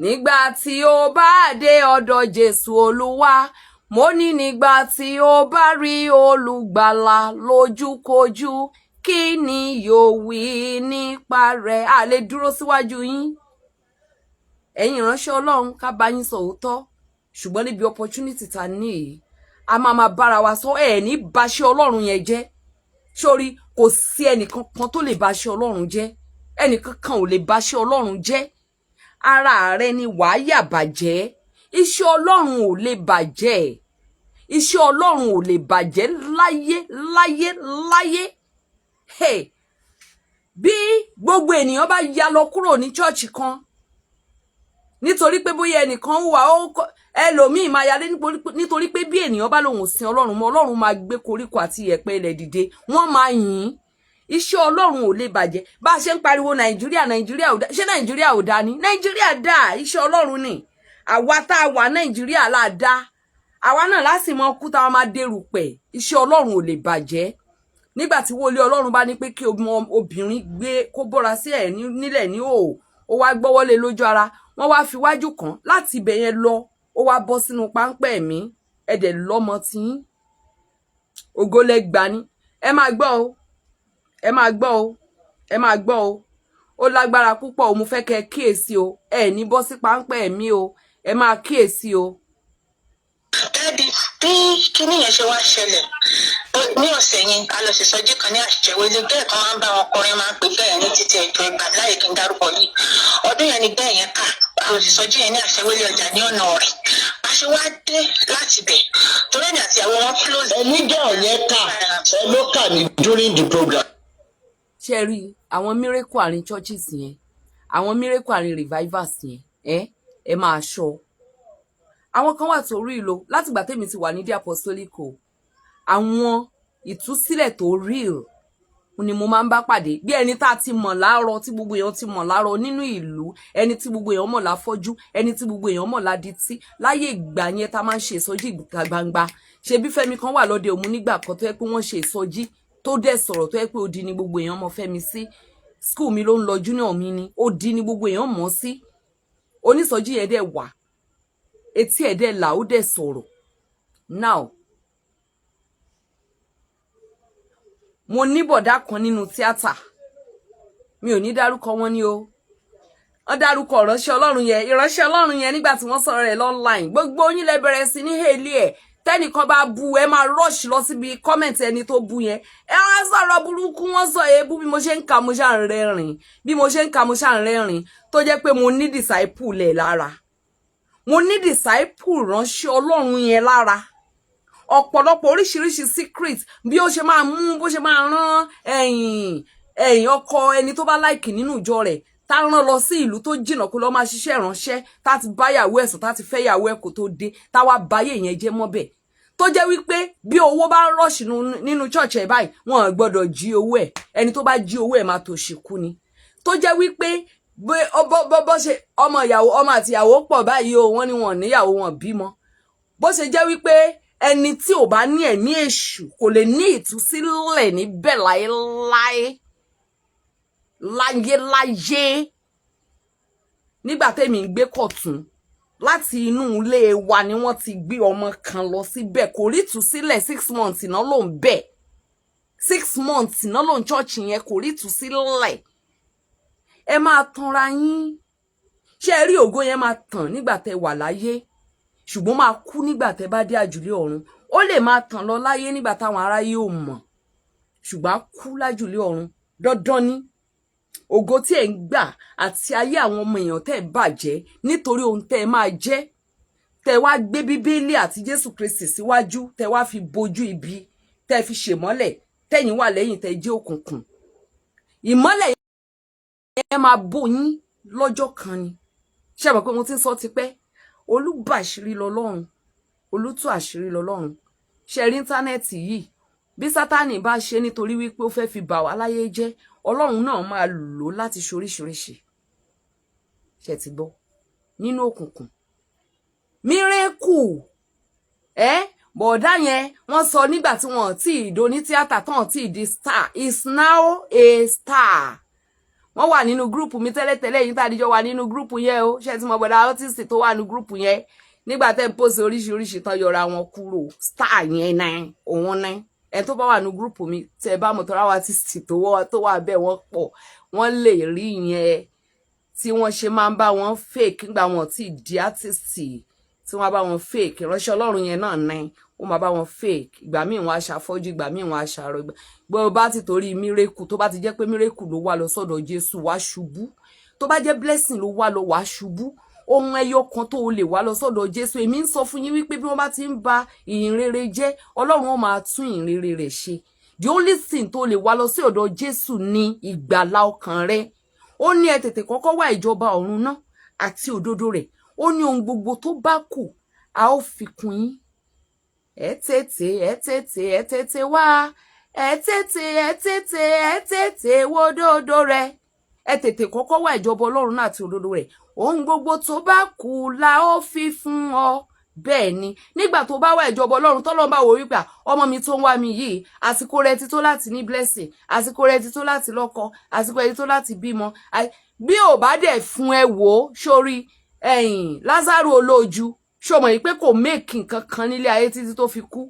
Nígbà tí ó bá dé ọ̀dọ̀ Jésù Olúwa, mo ní nígbà tí ó bá rí Olùgbàlà lójúkojú, kí ni yóò wí nípa rẹ̀? A lè dúró síwájú yín, ẹ̀yin ìránṣẹ́ Ọlọ́run, ká bá yín sọ òótọ́, ṣùgbọ́n níbi opportunity ta ní yìí, a máa máa bára wa sọ. Ẹ̀ ní baṣẹ́ Ọlọ́run yẹn jẹ́. Sórí, kò sí ẹnìkan kan tó lè baṣẹ́ Ọlọ́run jẹ́. Ẹnìkan kan ò lè baṣẹ́ Ọlọ́run jẹ́. Ara rẹ ni wàá yà bàjẹ́. Iṣẹ́ Ọlọ́run ò lè bàjẹ́. Iṣẹ́ Ọlọ́run ò lè bàjẹ́ láyé láyé láyé. Hey. Bí gbogbo ènìyàn bá ya lọ kúrò ní church kan nítorí pé bóyá ẹnìkan hùwà ó Ẹlòmíì máa yalé nítorí pé bí ènìyàn bá lòun ò sin Ọlọ́run mọ́, Ọlọ́run máa gbé koríko àti ìyẹ̀pẹ̀ ilẹ̀ dìde, wọ́n máa yìn ín. Iṣẹ́ Ọlọ́run ò lè bàjẹ́. Bá a ṣe ń pariwo Nàìjíríà, Nàìjíríà ò dá, ṣé Nàìjíríà ò dá ni? Nàìjíríà dá. Iṣẹ́ Ọlọ́run ni. Àwa tá a wà Nàìjíríà là dá, àwa náà láti mọ kú táwa máa dèrò pẹ̀. Iṣẹ́ Ọlọ́run ò lè bàjẹ́. Nígbà tí wòlíì Ọlọ́run bá ní pé kí obìnrin gbé kó bọ́ra sí ẹ̀ nílẹ̀ ní òò, ó wá gbọ́wọ́lé lójú ara, wọ́n wá fi wájú kan láti ibẹ̀ yẹn lọ, ó wá bọ́ sínú páńpẹ́ ẹ̀mí ẹ̀dẹ̀ lọ́mọ tí ògo lẹ gbà ni. Ẹ máa gbọ́ o, ẹ máa gbọ́ o, ẹ máa gbọ́ o. Ó lágbára púpọ̀ o. Mo fẹ́ kẹ́ ẹ kíyèsí o. Ẹ ní bọ́ sí páńpẹ́ ẹ̀mí o. Ẹ máa kíyèsí o. Daddy, bí kinní yẹn ṣe wá ṣẹlẹ̀ ní ọ̀sẹ̀ yẹn, a lọ sí sọjí kan ní Àṣẹwélé. Bẹ́ẹ̀ kan máa ń bá wọn kọrin, máa ń pè bẹ́ẹ̀ ní títí ẹ̀jọ̀ ìgbà láyè kí n dárúkọ yìí. Ọdún yẹn ni bẹ́ẹ̀ yẹn kà. A lọ sí sọjí yẹn ní Àṣẹwélé ọjà ní ọ̀nà rẹ̀. A ṣe wá dé láti bẹ̀ torí ẹni àti àwọn wọn close. Ẹni girl yẹn kà, ẹ ló kà ní during the program. Ṣe rí àwọn miracle àárín churches yẹn, àwọn miracle àárín revivals yẹn, ẹ máa ṣọ́. Àwọn kan wà tó rí ìlò látìgbà tèmi ti wà ní the apostolic o. Àwọn ìtúsílẹ̀ tó real ni mo máa ń bá pàdé, bí ẹni tá a ti mọ̀ láàárọ̀, tí gbogbo èèyàn ti mọ̀ láàárọ̀ nínú ìlú, ẹni tí gbogbo èèyàn mọ̀ láfọ́jú, ẹni tí gbogbo èèyàn mọ̀ ládìtí. Láyé ìgbà yẹn tá a máa ń ṣe ìsọjí ìta gbangba, ṣe bí Fẹ́mi kan wà lóde Òmu nígbà kan tó yẹ pé wọ́n ṣe ìsọjí, tó dẹ̀ sọ̀rọ̀, tó yẹ pé odi ni gbogbo èèyàn mọ̀ Fẹ́mi sí. School mi ló ń lọ, junior mi ni. Odi ni gbogbo èèyàn mọ̀ sí. Onísọjí yẹn dẹ̀ wà, etí ẹ̀ dẹ̀ là, ó dẹ̀ sọ̀rọ̀. Now, mo ní bọ̀dá kan nínú tíátà, mi ò ní dárúkọ wọn ni o. Wọ́n dárúkọ ìránṣẹ́ Ọlọ́run yẹn, ìránṣẹ́ Ọlọ́run yẹn. Nígbà tí wọ́n sọ̀rọ̀ rẹ̀ online, gbogbo yín lẹ bẹ̀rẹ̀ sí ní hail ẹ̀. Tẹ́nìkan bá bu, ẹ máa rush lọ síbi comment ẹni tó bu yẹn. Ẹ wá sọ̀rọ̀ burúkú, wọ́n sọ èébú. Bí mo ṣe ń ka, mo ṣáà ń rẹ́rìn. Bí mo ṣe ń ka, mo ṣáà ń rẹ́rìn. Tó jẹ́ pé mo ní disciple lẹ̀ lára, mo ní disciple ránṣẹ́ Ọlọ́run yẹn lára. Ọ̀pọ̀lọpọ̀ oríṣiríṣi secret, bí ó ṣe máa mú, bó ṣe máa rán ẹ̀yìn ẹ̀yìn ọkọ ẹni tó bá like nínú ìjọ rẹ̀, tá rán lọ sí ìlú tó jìnnà kó lọ máa ṣiṣẹ́ ìránṣẹ́, tá ti báyàwó ẹ̀sùn, tá ti fẹ́yàwó ẹ̀ kó tó dé, tá wá báyé yẹn jẹ́ mọ́bẹ̀. Tó jẹ́ wípé bí owó bá ń rush nínú church ẹ̀ báyìí, wọn ò gbọ́dọ̀ jí owó ẹ̀. Ẹni tó bá jí owó ẹ̀ máa tòṣì kú ni. Tó jẹ́ wípé bó ṣe ọmọ ìyàwó, ọmọ àti ìyàwó pọ̀ báyìí o, wọ́n ní wọn níyàwó, wọn bímọ. Bó ṣe jẹ́ wípé ẹni tí ò bá ní ẹ̀mí èṣù kò lè ní ìtúsílẹ̀ níbẹ̀ láéláé, láyéláyé. Nígbà tẹ́mi ń gbé Kọ̀tún, láti inú ilé wa ni wọ́n ti gbé ọmọ kan lọ síbẹ̀. Kò rí ìtúsílẹ̀. 6 months náà ló ń bẹ̀, 6 months náà ló ń church yẹn, kò rí ìtúsílẹ̀. Ẹ máa tanra yín. Ṣé ẹ rí ògo yẹn máa tàn nígbà tẹ́ wà láyé, ṣùgbọ́n máa kú nígbà tẹ́ bá dé àjùlé ọ̀run. Ó lè máa tàn lọ láyé nígbà táwọn aráyé ò mọ̀, ṣùgbọ́n á kú lájùlé ọ̀run. Dandan ni. Ògo tí ẹ̀ ń gbà àti ayé àwọn ọmọ èèyàn tẹ́ ẹ̀ bàjẹ́ nítorí ohun tẹ́ ẹ máa jẹ́, tẹ́ wá gbé Bíbélì àti Jésù Kristi síwájú, tẹ́ wá fi bojú ibi, tẹ́ fi ṣèmọ́lẹ̀, tẹ́yìn wà lẹ́yìn, tẹ́ jẹ́ òkùnkùn. Ìmọ́lẹ̀ yẹn máa bó yín lọ́jọ́ kan ni. Ṣé ẹ mọ̀ pé mo ti ń sọ tipẹ́? Olúbàṣírí lọ́lọ́run, olútú àṣírí lọ́lọ́run. Ṣe rí internet yìí, bí Sátánì bá ṣe nítorí wípé ó fẹ́ fi bà wá láyé jẹ́, Ọlọ́run náà máa lò láti ṣoríṣiríṣi. Ṣe ti gbọ́ nínú òkùnkùn mírèkù ẹ? Bọ̀dá yẹn, wọ́n sọ nígbà tí wọ́n ti ìdó ní tíátà tán tí di star, is now a star. Wọ́n wà nínú group mi tẹ́lẹ̀tẹ́lẹ̀ yìí, tá a díjọ́ wà nínú group yẹn o. Ṣé tí mo bọ̀dá autist tó wà nínú group yẹn nígbà tẹ́ ń post oríṣiríṣi tán, yọra wọn kúrò. Star yẹn náà, òun náà, ẹ tó bá wà ní group mi, tẹ́ bá mọ̀, tọ́ra wa artist tó wà bẹ́ẹ̀, wọ́n pọ̀, wọ́n lè rí yẹn tí wọ́n ṣe máa ń bá wọn fake nígbà wọn tí di artist, tí wọ́n bá wọn fake. Ìránṣẹ́ Ọlọ́run yẹn náà ní ó máa bá wọn fake. Ìgbà míì wọn aṣàfọ́jú, ìgbà míì wọn aṣàrọ̀. Gbọ́ bá ti torí miracle, tó bá ti jẹ́ pé miracle ló wà lọ sọ́dọ̀ Jésù, wá ṣubú. Tó bá jẹ́ blessing ló wà lọ, wá ṣubú. Ohun ẹyọ kan tó o lè wá lọ sọ́dọ̀ Jésù, èmi ń sọ fún yín wípé bí wọ́n bá ti ń ba ìyìn rere jẹ́, Ọlọ́run ó máa tún ìyìn rere rẹ̀ ṣe. The only thing tó lè wá lọ sí ọ̀dọ̀ Jésù ní ìgbàlà ọkàn rẹ. Ó ní ẹ tètè kọ́kọ́ wá ìjọba ọ̀run náà àti òdodo rẹ̀. Ó ní ohun gbogbo tó bá kù A ó fi kún yín. Ẹ tètè, ẹ tètè, ẹ tètè wá. Ẹ tètè, ẹ tètè, ẹ tètè wo òdodo rẹ. Ẹ tètè kọ́kọ́ wá ìjọba Ọlọ́run náà àti òdodo rẹ̀, ohun gbogbo tó bá kù la ó fi fún ọ. Bẹ́ẹ̀ ni, nígbà tó bá wá ìjọba Ọlọ́run, tọ́lọ́run bá wò wípé ọmọ mi tó ń wá mi yìí, àsìkò rẹ̀ ti tó láti ní blessing, àsìkò rẹ̀ ti tó láti lọ́kọ, àsìkò rẹ̀ ti tó láti bímọ, bí ò bá dẹ̀ fún ẹ, wò ó sórí ẹ̀yìn Lázaro olójú. Ṣó mọ̀ yìí pé kò make nǹkan kan nílé ayé títí tó fi kú?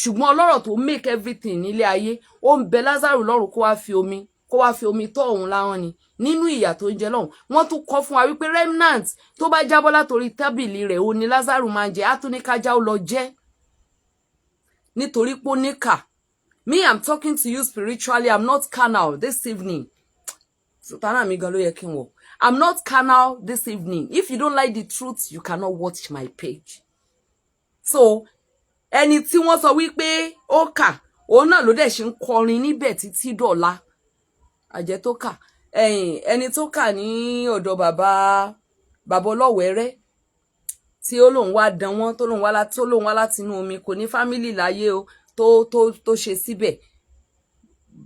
Ṣùgbọ́n ọlọ́rọ̀ tó make everything nílé ayé, ó ń bẹ Lázaro lọ́rùn kó wá fi omi tọ́ òun láwọn ni nínú ìyà tó ń jẹ lọ́hùn. Wọ́n tún kọ́ fún wa wípé remnant tó bá jábọ́ látòrí tábìlì rẹ̀, ó ní Lázaro máa ń jẹ, á tún ní kájá ó lọ jẹ nítorí pé ó níkà. Me, I'm talking to you spiritually. I'm not carnal this evening. Sùtánà mi gan ló yẹ kí n wọ̀. I'm not carnal this evening. If you don't like the truth, you cannot watch my page. So ẹni tí wọ́n sọ wípé ó kà, òun náà ló dẹ̀ ṣe ń kọrin níbẹ̀ títí dọ̀la. Àjẹ́ tó kà ẹ̀yìn ẹni tó kà ní ọ̀dọ̀ bàbá ọlọ́wẹ̀rẹ́ tí ó lóun wá dán wọ́n, tó lóun wá láti inú omi, kò ní family láyé o, tó ṣe síbẹ̀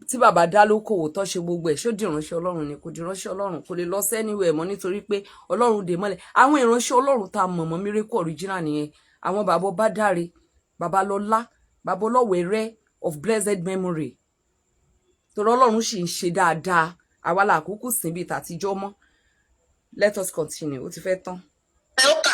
tí bàbá dá lókòwò, tó ṣe gbogbo ẹ̀, ṣó dìránṣẹ́ Ọlọ́run ni? Kò dìránṣẹ́ Ọlọ́run, kò lè lọ sẹ́niwẹ̀ mọ́ nítorí pé Ọlọ́run dè mọ́lẹ̀. Àwọn ìránṣẹ́ Ọlọ́run tá a mọ̀ mọ́ miracle original nìyẹn. Àwọn bàbá Bádáre, bàbá Lọ́lá, bàbá Ọlọ́wẹ̀rẹ́ of blessed memory, torí Ọlọ́run sì ń ṣe dáadáa. Àwa la àkókò sìn bíi tàtijọ́ mọ́. Let us continue, ó ti fẹ́ tán. Ó kà,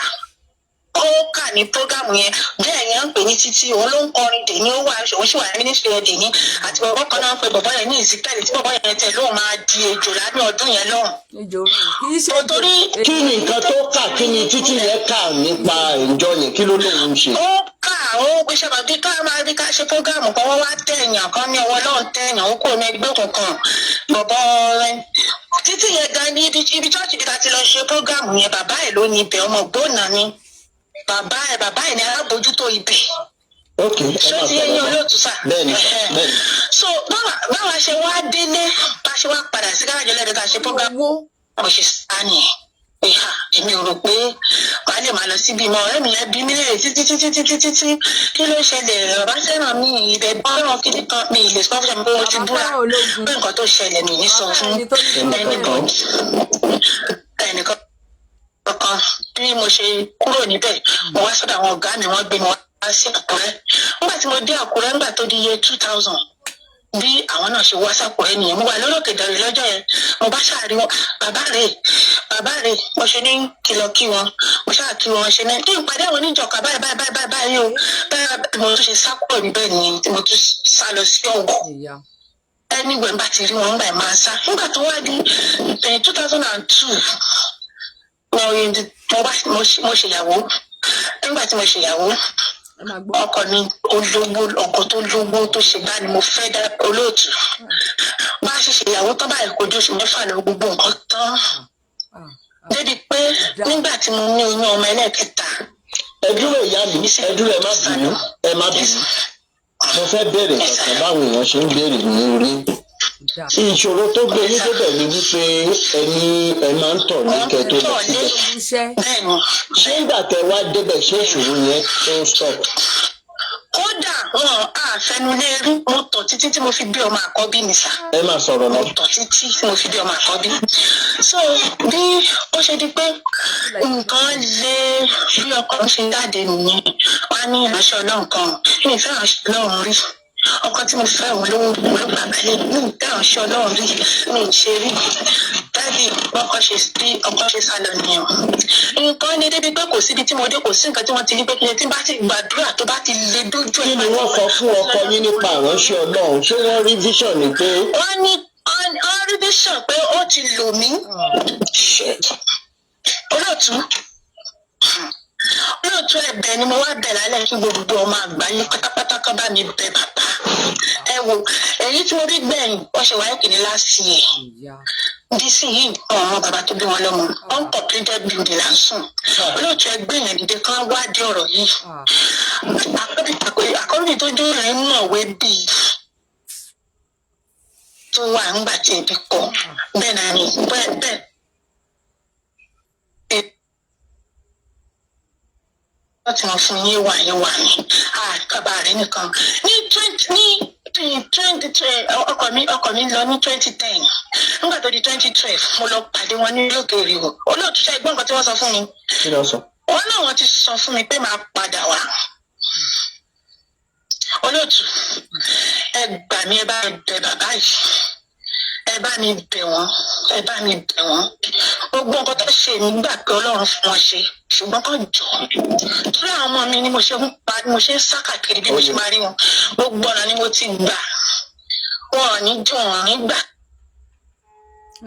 ó kà ní program yẹn. Bẹ́ẹ̀ yẹn ń pè ní Títí, òun ló ń kọrin dèní. Ó wà, òun sì wà ní ministry yẹn dèní. Àti bọ̀bọ̀ kan náà ń pe bọ̀bọ̀ yẹn ní Ezekiel, tí bọ̀bọ̀ yẹn tẹ̀ lóun máa di ejò lábẹ́ ọdún yẹn lọ́hùn. Ejò kì í ṣe. Torí Kí ni nǹkan tó kà? Kí ni Títí yẹn kà nípa ìjọ yẹn? Kí ló lóun ń ṣe? Ó kà, ó pé sábà bí ká máa bí ká ṣe program kan, wọ́n wá tẹ̀yàn kan ní ọwọ́ lọ́hùn, tẹ̀yàn ó kò ní ẹgbẹ́ òkùnkùn. Bọ̀bọ̀ Títí yẹn gan ní ibi church bí ta ti lọ ṣe program yẹn, bàbá ẹ̀ ló ní ibẹ̀, ọmọ ògbónà ni bàbá ẹ̀, bàbá ẹ̀ ní alábòójútó ibẹ̀. Ok, ẹ Ṣé máa ti yé yín, sọ̀rọ̀ lọ. olóòtú sà? Bẹ́ẹ̀ni sà, bẹ́ẹ̀ni. So báwa ṣe wá délé, bá ṣe wá padà sí gáràjì ọlọ́dẹ tá a ṣe program, Owó. mo ṣe sá nìyẹn ìhà. Èmi ò rò pé màá lè máa lọ síbi mọ. Ọ̀rẹ́ mi yẹn bí mi léèrè títí títí títí títí, kí ló ṣẹlẹ̀? Bàbá fẹ́ràn mi, ibẹ̀ bọ́ràn kiri kan, mi ì lè sọ fún mi pé mo ti Bàbá búra fẹ́ràn ológun. pé nǹkan tó ṣẹlẹ̀, mi ní sọ fún Ẹni tó ní anybody, ẹnìkan kankan. Bí mo ṣe kúrò níbẹ̀, mo wá sọ́dọ̀ àwọn ọ̀gá mi, wọ́n gbé mi wá sí Àkúrẹ́. Nígbà tí mo dé Àkúrẹ́, nígbà tó di year 2000, bí àwọn náà ṣe wá sàkúrẹ́ nìyẹn. Mo wà lórí òkè Ìdànrè lọ́jọ́ yẹn, mo bá ṣàrí wọn, bàbá rè, bàbá rè. Mo ṣe ní kìlọ̀ kí wọn, mo ṣáà kí wọn, ṣe ní kí n pàdé àwọn oníjọka báyìí báyìí báyìí báyìí báyìí o. Báyìí mo tún ṣe sá kúrò níbẹ̀ nìyẹn, tí mo tún sá lọ sí Ọ̀wọ̀. Ìyá. Anywhere bá ti rí wọn gbà máa sá. Nígbà tó wá di 2002, mo ṣèyàwó. Nígbà tí mo ṣèyàwó, Ẹ máa gbọ́. ọkọ mi olówó, ọkọ tó lówó tó ṣe bá ni mo fẹ́ dá, olóòtú. Bá a ṣe ṣèyàwó tán báyìí, kò ju oṣù 6 lọ, gbogbo nǹkan tán. Ah, Débi pé nígbà tí mo ní oyún ọmọ ẹlẹ́ẹ̀kẹta, Ẹ dúró, ìyá mi, ẹ dúró, ẹ má bínú, ẹ má bínú. Mo fẹ́ béèrè kankan báwọn èèyàn ṣe ń béèrè ní orí. Dà. Ìṣòro tó gbé yín débẹ̀ ni wípé ẹni ẹ máa ń tọ̀ ní kẹ́ tó lọ síbẹ̀. Iṣẹ́. Bẹ́ẹ̀ ni. Ṣé ìgbà tẹ wá débẹ̀, ṣé ìṣòro yẹn tó ń stop? Kódà wọn àfẹnulé rí. Mo tọ̀ títí tí mo fi bí ọmọ àkọ́bí mi sá. Ẹ máa sọ̀rọ̀ lọ. Mo tọ̀ títí tí mo fi bí ọmọ àkọ́bí. So bí ó ṣe di pé nǹkan lé, bí ọkọ mi ṣe jáde nìyẹn, wá ní ìránṣẹ́ Ọlọ́run kan. Mi ì fẹ́ ìránṣẹ́ Ọlọ́run rí. Ọkọ tí mo fẹ́, òun ló ló gbà balẹ̀. Mi ì fẹ́ ìránṣẹ́ Ọlọ́run rí, mi ì ṣe rí. Daddy, bọ́kọ ṣe bí ọkọ ṣe sá lọ nìyẹn. Nǹkan ní débi pé kò síbi tí mo dé, kò sí nǹkan tí wọ́n ti ní pé kí ni tí bá ti gbàdúrà tó bá ti le dójú ẹ̀. Kí ni wọ́n sọ fún ọkọ yín nípa ìránṣẹ́ Ọlọ́run? Ṣé wọ́n rí vision ni pé Wọ́n ní wọ́n rí vision pé ó ti lò mí. Shit. Olóòtú, olóòtú, ẹ̀bẹ̀ ni mo wá bẹ̀ lálẹ́ kí gbogbo ọmọ àgbáyé pátápátá kan bá mi bẹ̀ bàbá. Ẹ wo èyí tí mo rí gbẹ̀yìn, wọ́n ṣe wáyé kìíní last year. Ìyá. Dc yìí, ọmọ bàbá tó bí wọn lọ́mọ, uncompleted building là ń sùn. Olóòtú, ẹgbẹ́ yẹn dìde kán wádìí ọ̀rọ̀ yìí. Ah. Àkọ́bí tó dé rẹ̀ mọ̀wé bíi tó wà ńgbà tí ebi kọ bẹ́ẹ̀ náà ni bẹ́ẹ̀ bẹ́ẹ̀. Tí wọ́n fún yín wà yín wà ní àkàbà rẹ̀ nìkan ní twenty ní twenty ọkọ mi lọ ní 2010. Nígbà tó di 2012, mo lọ pàdé wọn ní òkè ìrìwò. Olóòtú, ṣe gbọ́n nǹkan tí wọ́n sọ fún mi? Kí ló sọ? Wọn náà, wọ́n ti sọ fún mi pé màá padà wá. Olóòtú, ẹ gbà mí, ẹ bá mi bẹ̀ bàbá yìí, ẹ bá mi bẹ̀ wọ́n, ẹ bá mi bẹ̀ wọ́n. Gbogbo nǹkan tó ṣe mí gbà pé Ọlọ́run fún wọn ṣe, ṣùgbọ́n kàn jọ torí àwọn ọmọ mi ni mo ṣe ń pa, ni mo ṣe ń sá káàkiri bí mo ṣe máa rí wọn. Gbogbo ọ̀nà ni mo ti gbà, wọn ò ní jọ, wọn ò ní gbà.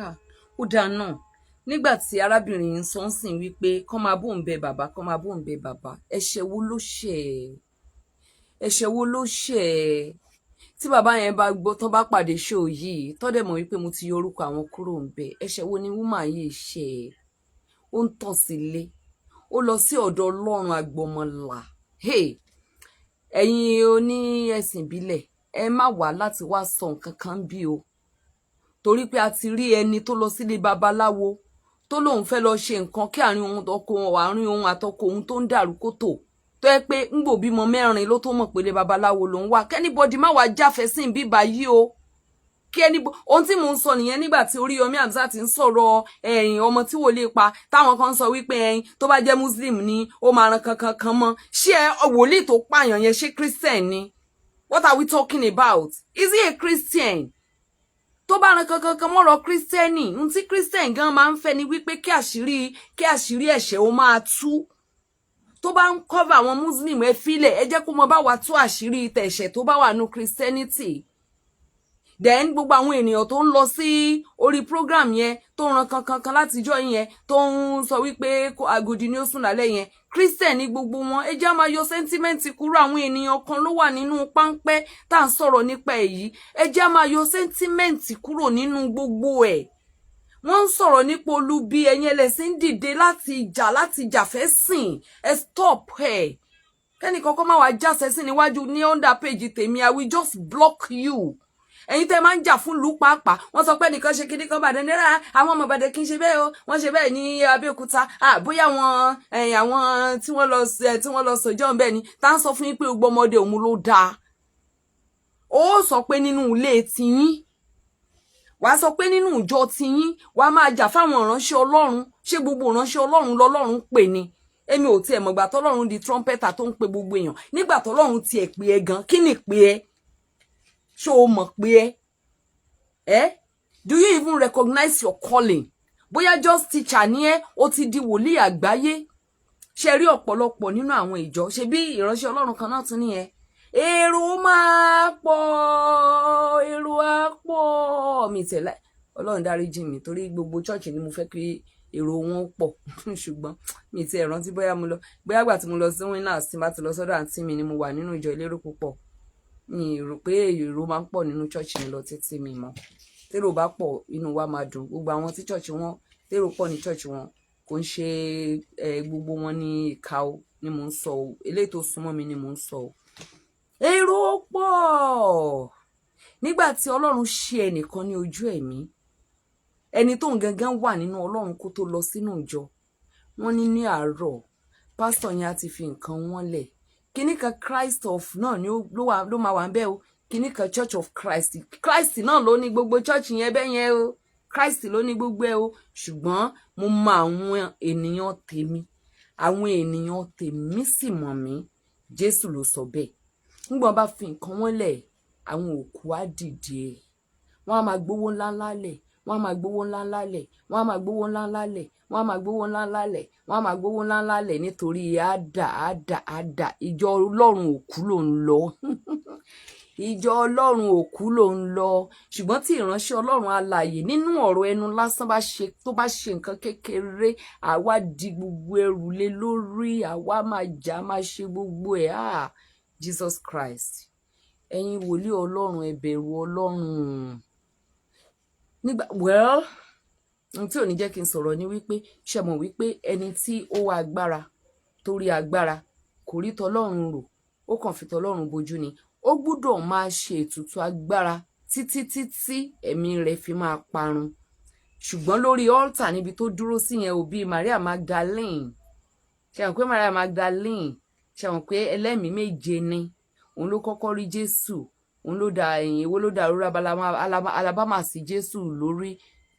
Ah, ó dáa náà. Nígbà tí arábìnrin yìí ń sọ ń sìn wípé kọ́ máa bóun bẹ bàbá, kọ́ máa bóun bẹ bàbá, ẹ̀ṣẹ̀ wo ló ṣẹ̀ ẹ́? Ẹ̀ṣẹ̀ wo ló ṣẹ̀ ẹ́? Tí bàbá yẹn bá gbọ́, tán bá pàdé ṣó yìí, tọ́ dẹ̀ mọ̀ wípé mo ti yọ orúkọ àwọn kúrò ń bẹ̀, ẹ̀ṣẹ̀ wo ni woman yìí ṣẹ̀ ẹ́? Ó ń tàn sílé, ó lọ sí ọ̀dọ̀ Ọlọ́run àgbọ̀mọ̀là. Hey, ẹ̀yin oní ẹ̀sìn ìbílẹ̀, ẹ má wá láti wá sọ nǹkan kan bí o, torí pé a ti rí ẹni tó lọ sílé babaláwo tó lóun fẹ́ lọ ṣe nǹkan kí àárín òun ọkọ, àárín òun àtọkọ òun tó ń dàrú kó tò, tó yẹ pé ń gbò bímọ mẹ́rin ló tó mọ̀ pé ilé babaláwo lòun wà. Kí anybody má wàá jáfẹ́ sí bíbá yìí o. Kí ẹni ohun tí mò ń sọ nìyẹn. Nígbà tí Oríyọmí Hamzat ń sọ̀rọ̀ ẹ̀yìn ọmọ tí wòlíì pa, táwọn kan sọ wípé ẹ̀yìn tó bá jẹ́ Muslim ni ó máa ran kankan kan mọ́. Ṣé ẹ wòlíì tó pààyàn yẹn, ṣé Christian ni? What are we talking about? Is he a Christian? Tó bá ran kankan kan mọ́rọ̀ Christian, ohun tí Christian gan máa ń fẹ́ ni wípé kí àṣírí ẹ̀ṣẹ̀ ó máa tú. Tó bá ń cover àwọn Muslim, ẹ filẹ̀, ẹ jẹ́ kó mọ bá wa tú àṣírí tẹ̀ṣẹ̀ tó bá wà nù Christianity. Then gbogbo àwọn ènìyàn tó ń lọ sí orí program yẹn, tó ń ran kankan kan látijọ́ yẹn, tó ń sọ wípé Agodi ni ó sùn lálẹ́ yẹn, Christian ní gbogbo wọn. Ẹ jẹ́ á máa yọ sentiment kúrò. Àwọn ènìyàn kan ló wà nínú páńpẹ́ tá à ń sọ̀rọ̀ nípa èyí. Ẹ jẹ́ á máa yọ sentiment kúrò nínú gbogbo ẹ̀. Wọ́n ń sọ̀rọ̀ nípa olubi, ẹ̀yin ẹlẹ́sìn dìde láti jà fẹ́ sìn. Ẹ stop ẹ̀. Kẹ́ni kọ́kọ́ máa wá jáṣẹ́ sí níwájú ní under page tèmi, I will just block you. Ẹ̀yin tẹ́ máa ń jà fún ìlú pàápàá, wọ́n sọ pé nìkan ṣe kíní kan bàdé náírà, àwọn ọmọ Ìbàdàn kì í ṣe bẹ́ẹ̀ o, wọ́n ṣe bẹ́ẹ̀ ní Abẹ́òkúta. Bóyá àwọn tí wọ́n lọ sọjọ́ bẹ́ẹ̀ ni tá ń sọ fún yín pé gbogbo ọmọdé òun ló dáa. Ó sọ pé nínú ilé tiyín, wàá sọ pé nínú ìjọ tiyín, wàá máa jà fáwọn ìránṣẹ́ Ọlọ́run. Ṣé gbogbo ìránṣẹ́ Ọlọ́run lọ́lọ́run pè ní? Èmi ò tiẹ̀ mọ̀gbà tọ́lọ́run di trumpeter tó ń pe gbogbo èèyàn. Nígbà tọ́lọ́run tiẹ̀ pè ẹ́ gan, kí ni pè ẹ́? Ṣó o mọ̀ pé ẹ do you even recognize your calling? Bóyá just teacher ni ẹ, ó ti di wòlíì àgbáyé. Ṣe rí ọ̀pọ̀lọpọ̀ nínú àwọn ìjọ, ṣe bí ìránṣẹ́ Ọlọ́run kan náà tún nìyẹn, èrò máa pọ̀, èrò á pọ̀. Mi tẹ̀lé, Ọlọ́run dáríjì mi, torí gbogbo church ni mo fẹ́ kí èrò wọn pọ̀, ṣùgbọ́n mi ti ẹ̀ rántí bóyá mo lọ, bóyá àgbà tí mo lọ sí Winners, tí n bá ti lọ sọ́dọ̀ àǹtí mi ni mo wà nínú ìjọ elérò púpọ̀. Mi rò pé èrò máa ń pọ̀ nínú church mi lọ títí. Mi mọ́ tèrò bá pọ̀, inú wa máa dùn. Gbogbo àwọn tí church wọn tèrò pọ̀ ní church wọn, kò ń ṣe gbogbo wọn ní ìka o ni mò ń sọ o, eléyìí tó súnmọ́ mi ni mò ń sọ o. Èrò pọ̀ nígbà tí Ọlọ́run ṣe ẹnìkan ní ojú ẹ̀mí, ẹni tó ń gangan wà nínú Ọlọ́run kó tó lọ sínú ìjọ. Wọ́n ní ní àárọ̀, pásítọ̀ yẹn á ti fi nǹkan wọn lẹ̀. Kíní kan Christ of náà ni ló máa wà ń bẹ́ o, kíní kan Church of Christ. Christ náà ló ní gbogbo church yẹn bẹ́ẹ̀ yẹn o, Christ ló ní gbogbo ẹ o. Ṣùgbọ́n mo mọ àwọn ènìyàn tèmi, àwọn ènìyàn tèmi sì mọ̀ mí. Jésù ló sọ bẹ́ẹ̀. Nígbà wọn bá fi nǹkan wọn lẹ̀, àwọn òkú á dìde. Wọ́n á máa gbowó ńláńlá lẹ̀, wọ́n á máa gbowó ńláńlá lẹ̀, wọ́n á máa gbowó ńláńlá lẹ̀, wọ́n á máa gbowó ńláńlá lẹ̀, wọ́n á máa gbowó ńláńlá lẹ̀, nítorí àdà àdà àdà. Ìjọ Ọlọ́run òkú ló ń lọ, ìjọ Ọlọ́run òkú ló ń lọ. Ṣùgbọ́n tí ìránṣẹ́ Ọlọ́run alààyè nínú ọ̀rọ̀ ẹnu lásán bá ṣe, tó bá ṣe nǹkan kékeré, àwa di gbogbo ẹrù lé lórí, àwa máa jà, máa ṣe gbogbo ẹ̀. Ah, Jesus Christ! Ẹ̀yin wòlíì Ọlọ́run, ẹ bẹ̀rù Ọlọ́run. Nígbà, well, ohun tí ò ní jẹ́ kí n sọ̀rọ̀ ni wípé, ṣe mọ̀ wípé ẹni tí ó wá agbára, torí agbára, kò rí tọlọ́run rò, ó kàn fi tọlọ́run bojú ni. Ó gbúdọ̀ máa ṣe ètùtù agbára títí títí ẹ̀mí rẹ̀ fi máa parun. Ṣùgbọ́n lórí altar níbi tó dúró sí yẹn, òbí Maria Magdalene, ṣe hàn pé Maria Magdalene Ṣe àwọn pé ẹlẹ́mìí méje ni. Òun ló kọ́kọ́ rí Jésù, òun ló da ẹ̀yìn èwo ló da òróró alabama sí Jésù lórí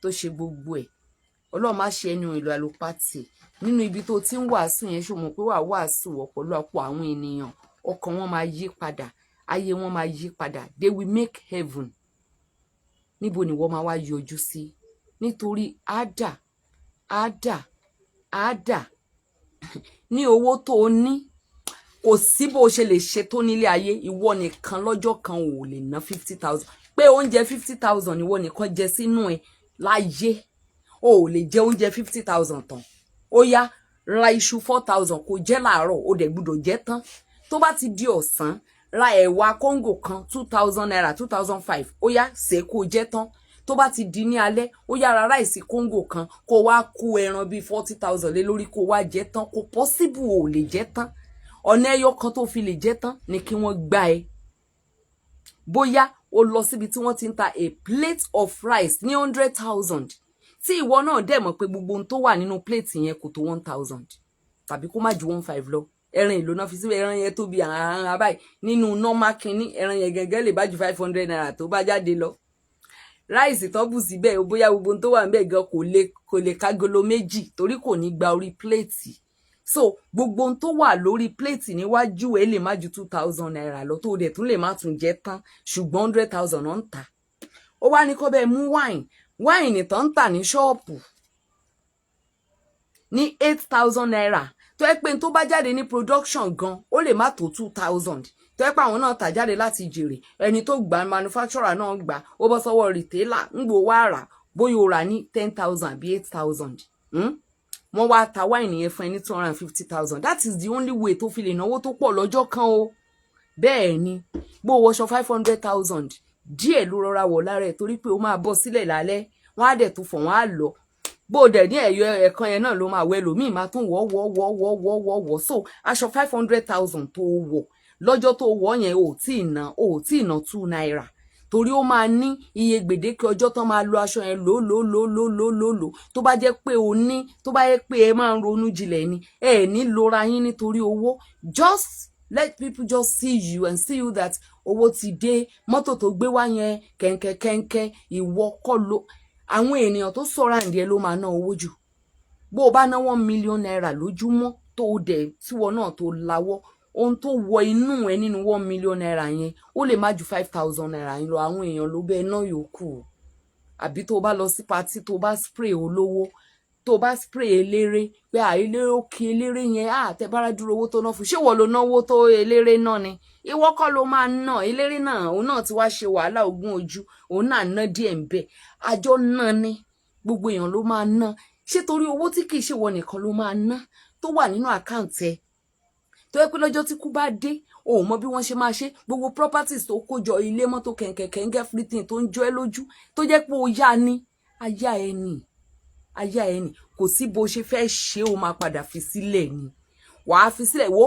tó ṣe gbogbo ẹ̀. Ọlọ́run má ṣe ẹnu ìlú àlùpàtì nínú ibi tó ti ń wàásù yẹn. Ṣó mọ̀ pé wàá wàásù, ọ̀pọ̀lọpọ̀ àwọn ènìyàn, ọkàn wọn máa yí padà, ayé wọn máa yí padà, they will make heaven. Níbo ni wọ́n máa wá yọjú sí? Nítorí àdà àdà àdà ní owó tó o ní, kò sí bó o ṣe lè ṣe tó nílé ayé. Ìwọ nìkan lọ́jọ́ kan ò lè ná 50,000, pé oúnjẹ 50,000 ìwọ nìkan jẹ sínú ẹ láyé, o ò lè jẹ oúnjẹ 50,000 tán. Ó yá, ra iṣu 4,000 kó jẹ láàárọ̀, ó dẹ̀ gbúdọ̀ jẹ tán. Tó bá ti di ọ̀sán, ra ẹ̀wà kóńgò kan, ₦2,000, 2,500, ó yá, ṣe kó jẹ tán. Tó bá ti di ní alẹ́, ó yá, ra rice kóńgò kan, kó wá kó ẹran bíi 40,000 lé lórí, kó wá jẹ tán. Kò possible, ò lè jẹ tán. Ọ̀nà ẹyọ kan tó fi lè jẹ tán ni kí wọ́n gbá ẹ. Bóyá o lọ síbi tí wọ́n ti ń ta a plate of rice ní 100,000, tí ìwọ náà dẹ̀ mọ̀ pé gbogbo ohun tó wà nínú plate yẹn kò tó 1,000 tàbí kó má ju 1,500 lọ. Ẹran ìlú náà fi síbẹ̀, ẹran yẹn tóbi àrùn báyìí nínú normal kinní, ẹran yẹn gẹ́gẹ́ lè bá ju ₦500 tó bá jáde lọ. Rice tó bù síbẹ̀, bóyá gbogbo ohun tó wà níbẹ̀ gan kò lè kágolo méjì, torí kò ní gba orí plate. So gbogbo ohun tó wà lórí plate níwájú ẹ lè má ju ₦2,000 lọ, tó dẹ̀ tún lè má tún jẹ tán, ṣùgbọ́n 100,000 náà ń tà. Ó wá ní kó bẹ́ẹ̀ mú wine. Wine tó ń tà ní ṣọ́ọ̀pù ní ₦8,000, tó yẹ pé tó bá jáde ní production gan, ó lè má tó 2,000, tó yẹ pé àwọn náà tà jáde láti jèrè. Ẹni tó gbà, manufacturer náà gbà, ó bọ́ sọ́wọ́ retailer ń gbò wá rà, bóyá o rà ní 10,000 àbí 8,000, Wọ́n wá ta wáìnì yẹn fún ẹ ní 250,000. That is the only way tó fi lè náwó tó pọ̀ lọ́jọ́ kan o. Bẹ́ẹ̀ ni, bó o wọṣọ 500,000, díẹ̀ ló rọra wọ̀ lára ẹ̀, torí pé o máa bọ́ sílẹ̀ lálẹ́, wọ́n á dẹ̀ tó fọ̀, wọ́n á lọ. Bó o dẹ̀ ní ẹ̀yọ ẹ̀kan yẹn náà ló máa wẹ̀, lòmíì máa tún wọ̀ wọ̀ wọ̀ wọ̀ wọ̀ wọ̀ wọ̀. So aṣọ 500,000 tó wọ̀ lọ́jọ́ tó wọ̀ yẹn, ò tí ì ná, ò tí ì ná ₦2, torí ó máa ní iye gbèdéke ọjọ́ tán máa lo aṣọ yẹn, lò lò lò lò lò lò lò. Tó bá jẹ́ pé o ní, tó bá yẹ pé ẹ máa ń ronú jinlẹ̀ ni, ẹ ní lora yín nítorí owó. Just let people just see you and see you that owó ti dé. Mọ́tò tó gbé wá yẹn, kẹ̀ǹkẹ̀ kẹ̀ǹkẹ̀, ìwọ kọ́ ló, àwọn ènìyàn tó sọ̀rọ̀ àǹdí ẹ ló máa ná owó jù. Bó o bá ná ₦1 million lójúmọ́, tó o dẹ̀ tíwọ náà tó lawọ́, ohun tó wọ inú ẹ nínú ₦1 million yẹn, ó lè má ju ₦5,000 yẹn lọ. Àwọn èèyàn ló bẹ́ẹ̀ ná yòókù. Àbí tó o bá lọ sí party, tó o bá spray olówó, tó o bá spray eléré, pé à eléré ó kí eléré yẹn, à tẹ bára dúró owó tó ná fún, ṣé ìwọ ló náwó tó eléré náà ni? Ìwọ kọ́ ló máa ná. Eléré náà, òun náà ti wá ṣe wàhálà ogún ojú, òun náà ná díẹ̀ ń bẹ̀, àjọ náà ni, gbogbo èèyàn ló máa ná. Ṣé torí owó tí kì í ṣe wọ nìkan ló máa ná, tó wà nínú account ẹ, tó yẹ pé lọ́jọ́ tí kú bá dé, o ò mọ bí wọ́n ṣe máa ṣe gbogbo properties tó kó jọ, ilé, mọ́tò, kẹ̀kẹ́ kẹ̀ǹgẹ́, everything tó ń jọ ẹ́ lójú, tó jẹ́ pé o yá ni, ayá ẹ nì, ayá ẹ nì. Kò sí bó ṣe fẹ́ ṣe, o máa padà fi sílẹ̀ ni, wàá fi sílẹ̀. Wo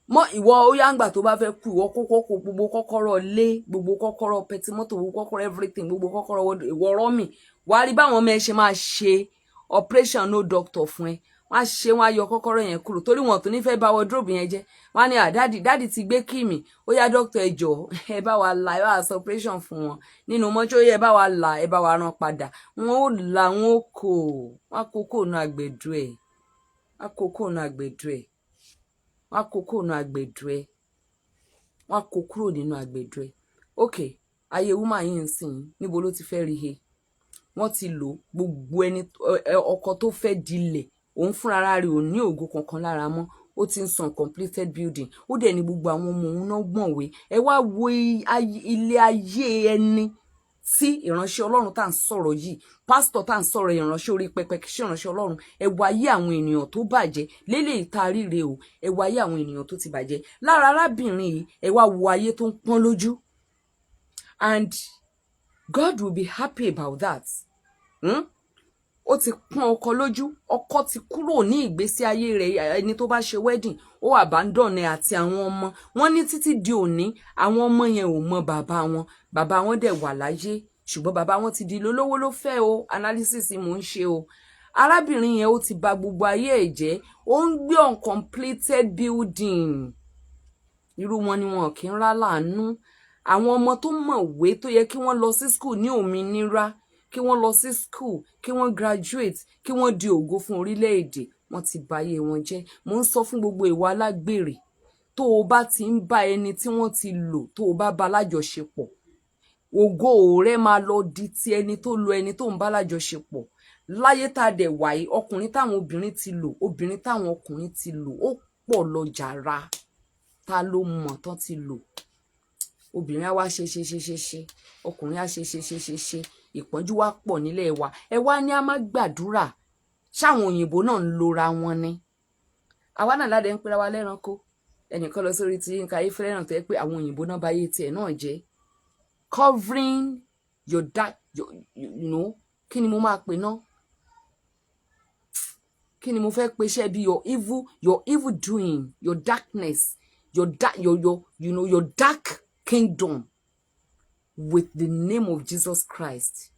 mọ ìwọ, ó yá, ńgbà tó bá fẹ́ kú, ìwọ kókó kó gbogbo kọ́kọ́rọ́ lé, gbogbo kọ́kọ́rọ́ petty mọ́tò, gbogbo kọ́kọ́rọ́ everything, gbogbo kọ́kọ́rọ́ ìwọ rọ́mì. Wàá rí báwọn ọmọ ẹ ṣe máa ṣe operation no doctor fún ẹ. Wọ́n á ṣe, wọ́n á yọ kọ́kọ́rọ́ yẹn kúrò, torí wọn tó ní fẹ́ bá wardrobe yẹn jẹ́. Wọ́n á ní, "À daddy, daddy ti gbé kí mi, ó yá, doctor, ẹ jọ̀ọ́, ẹ bá wa là, ẹ bá wa ṣe operation fún wọn nínú mọ́jọ́, ẹ bá wa là, ẹ bá wa rán padà." Wọn ó là, wọn ó kò, wọn á kó kóònù àgbẹ̀dù ẹ̀, wọn á kó kóònù àgbẹ̀dù ẹ̀, wọn á kó kóònù àgbẹ̀dù ẹ̀, wọn á kó kúrò nínú àgbẹ̀dù ẹ̀. Ok, ayé woman yìí ń sìn, níbo ló ti fẹ́ rí he? Wọ́n ti lò gbogbo ẹni ọkọ tó fẹ́ dilẹ̀, òun fúnra rẹ̀ ò ní ògo kankan lára mọ́. Ó ti ń san completed building, ó dẹ̀ ní gbogbo àwọn ọmọ òun náà gbọ̀nwé. Ẹ wá wo ilé ayé ẹni tí ìránṣẹ́ Ọlọ́run tá à ń sọ̀rọ̀ yìí, pásítọ̀ tá à ń sọ̀rọ̀, ìránṣẹ́ orí pẹpẹ, kì í ṣe ìránṣẹ́ Ọlọ́run. Ẹ wo ayé àwọn ènìyàn tó bàjẹ́ lélẹ̀ ìta ríre o. Ẹ wo ayé àwọn ènìyàn tó ti bàjẹ́ lára arábìnrin yìí. Ẹ wá wo ayé tó ń pọ́n lójú, and God will be happy about that. Ó ti pọ́n ọkọ lójú, ọkọ ti kúrò ní ìgbésí ayé rẹ̀. Ẹni tó bá ṣe wedding, ó abandon ẹ àti àwọn ọmọ wọn ní títí di òní. Àwọn ọmọ yẹn ò mọ bàbá wọn, bàbá wọn dẹ̀ wà láyé, ṣùgbọ́n bàbá wọn ti di lólówó ló fẹ́ o. Analysis mò ń ṣe o. Arábìnrin yẹn, ó ti bà gbogbo ayé ẹ̀ jẹ́. Ó ń gbé uncompleted building. Irú wọn ni wọn kì í rá láàánú. Àwọn ọmọ tó mọ̀wé tó yẹ kí wọ́n lọ sí school ní òmìnira, kí wọ́n lọ sí school, kí wọ́n graduate, kí wọ́n di ògo fún orílẹ̀-èdè, wọ́n ti bayé wọn jẹ́. Mo ń sọ fún gbogbo ìwà alágbèrè, tó o bá ti ń bá ẹni tí wọ́n ti lò, tó o bá bá lájọṣepọ̀, ògo rẹ máa lọ di ti ẹni tó lo ẹni tó ń bá lájọṣepọ̀. Láyé tá a dẹ̀ wáyé, ọkùnrin táwọn obìnrin ti lò, obìnrin táwọn ọkùnrin ti lò, ó pọ̀ lọ jàrá. Ta ló mọ̀ tán ti lò? Obìnrin á wá ṣe ṣe ṣe ṣe ṣe, ọkùnrin á ṣe ṣe ṣe ṣe ṣe. Ìpọ́njú wá pọ̀ nílẹ̀ wa. Ẹ wá ní a má gbàdúrà. Ṣáwọn òyìnbó náà ń lora wọn ni? Àwa náà ládẹ ń pera wa lẹ́ranko. Ẹnìkan lọ sórí ti Yínká Ayéfẹ́lẹ́ náà tó yẹ pé àwọn òyìnbó náà bá yé tiẹ̀ náà jẹ́. Covering your dark your, you know, kí ni mo máa pè náà? Kí ni mo fẹ́ pe iṣẹ́ bí your evil doing, your darkness, your dark your you know your dark kingdom with the name of Jesus Christ?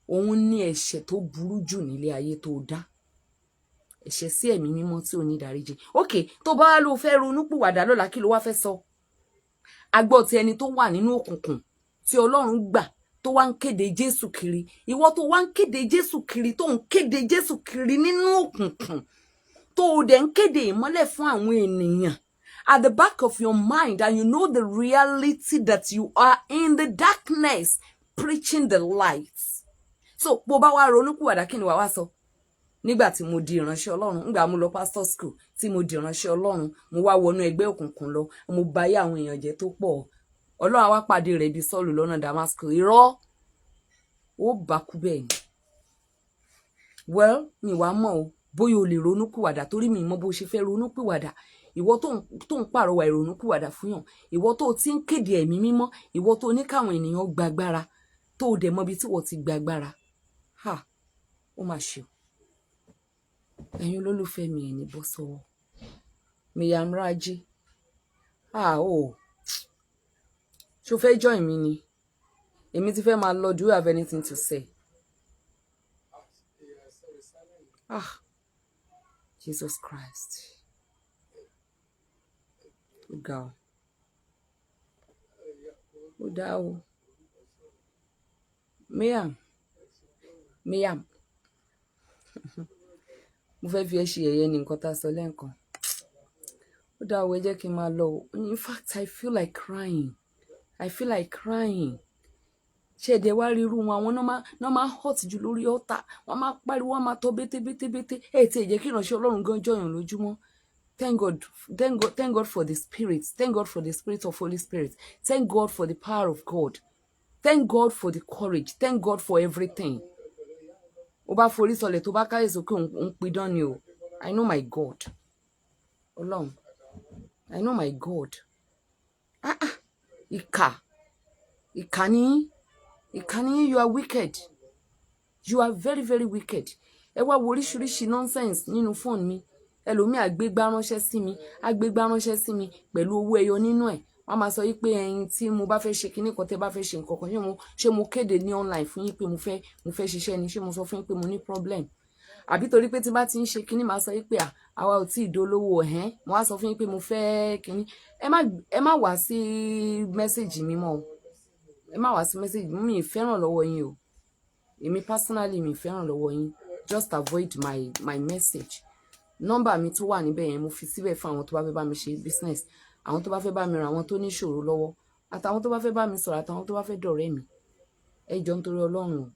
Òun ní ẹ̀ṣẹ̀ tó burú jù nílé ayé tó dá ẹ̀ṣẹ̀ sí Ẹ̀mí Mímọ́ tí ò ní ìdáríjì. Ok, tó bá wá ló fẹ́ ronúpìwàdà lọ́la, kí ló wá fẹ́ sọ? Agbọ́ ti ẹni tó wà nínú òkùnkùn tí Ọlọ́run gbà, tó wá ń kéde Jésù kiri. Ìwọ tó wá ń kéde Jésù kiri, tó ń kéde Jésù kiri nínú òkùnkùn, tó o dẹ̀ ń kéde ìmọ́lẹ̀ fún àwọn ènìyàn, at the back of your mind, and you know the reality that you are in the darkness preaching the light. So bó bá wá ronúpìwàdà, kí ni wàá wá sọ? Nígbà tí mo di ìránṣẹ́ Ọlọ́run, nígbà mo lọ pastor school, tí mo di ìránṣẹ́ Ọlọ́run, mo wá wọnú ẹgbẹ́ òkùnkùn lọ, mo bà ayé àwọn èèyàn jẹ́ tó pọ̀. Ọlọ́run á wá pàdé rẹ̀ bí Sọ́ọ̀lù lọ́nà Damascus. Irọ́, ó bá kú bẹ́ẹ̀ ni. Well, mi wàá mọ̀ o bóyá o lè ronúpìwàdà, torí mi mọ̀ bó ṣe fẹ́ ronúpìwàdà. Ìwọ tó ń pàrọwà ìrònúpìwàdà fún yàn, ìwọ tó ti ń kéde Ẹ̀mí Mímọ́, ìwọ tó ní káwọn ènìyàn gbàgbára, tó o dẹ̀ mọ̀ ibi tí wọ́n ti gbàgbára. Ha, ó mà ṣe o. Ẹ̀yin olólùfẹ́ mi, ẹ̀ ní bọ́ sọ́wọ́. Miyam Raji, ah, oh, ṣo fẹ́ join mi ni? Èmi ti fẹ́ máa lọ. Do you have anything to say? Ah, Jesus Christ, ó ga o, ó dá o. Miyam, Miyam, mo fẹ́ fi ẹ́ ṣe yẹ̀yẹ́ ní nǹkan tá a sọ lẹ́ǹkan. Ó dá o, ẹ jẹ́ kí n máa lọ o. In fact, I feel like crying, I feel like crying. Ṣé ẹ̀dẹ̀ wá rí irú wọn? Àwọn náà máa hot jù lórí ọ̀tá. Wọ́n máa pariwo, wọ́n máa tọ́ bété bété bété. Ẹ̀ tí ẹ̀ jẹ́ kí ìránṣẹ́ Ọlọ́run gan jọyàn lójúmọ́. Thank God, thank God, thank God for the spirit. Thank God for the spirit of Holy Spirit. Thank God for the power of God. Thank God for the courage. Thank God for everything. Ó bá forí sọlẹ̀, tó bá káyè sókè, òun pidán ni o. I know my God. Ọlọ́run, I know my God. Ah ah, ìkà, ìkà ni yín, ìkà ni yín. You are wicked, you are very, very wicked. Ẹ wá wo oríṣiríṣi nonsense nínú fóònù mi. Ẹlòmíì àgbégbá ránṣẹ́ sí mi, àgbégbá ránṣẹ́ sí mi pẹ̀lú owó ẹyọ nínú ẹ̀. Wọ́n máa sọ yí pé ẹyin tí mo bá fẹ́ ṣe kinní kan, tẹ́ bá fẹ́ ṣe nǹkan kan, ṣé mo kéde ní online fún yín pé mo fẹ́ ṣiṣẹ́ ni? Ṣé mo sọ fún yín pé mo ní problem? Àbí torí pé tí bá ti ń ṣe kinní, máa sọ yí pé àwa ò tí ì dolówó ẹ̀hẹ́n. Mo wá sọ fún yín pé mo fẹ́ kinní. Ẹ má wá sí message mi mọ́ o. Ẹ má wá sí message mi. Mi ì fẹ́ràn lọ́wọ́ yín o. Èmi personally, mi ì fẹ́ràn lọ́wọ́ yín. Just avoid my message. Nọ́mbà mi tó wà níbẹ̀ yẹn, mo fi síbẹ̀ fún àwọn tó bá fẹ́ bá mi ṣe business, àwọn tó bá fẹ́ bá mi ràn, àwọn tó ní ìṣòro lọ́wọ́, àtàwọn tó bá fẹ́ bá mi sọ̀rọ̀, àtàwọn tó bá fẹ́ dọ̀rẹ́ mi. Ẹ jọ̀ọ́, nítorí Ọlọ́run o,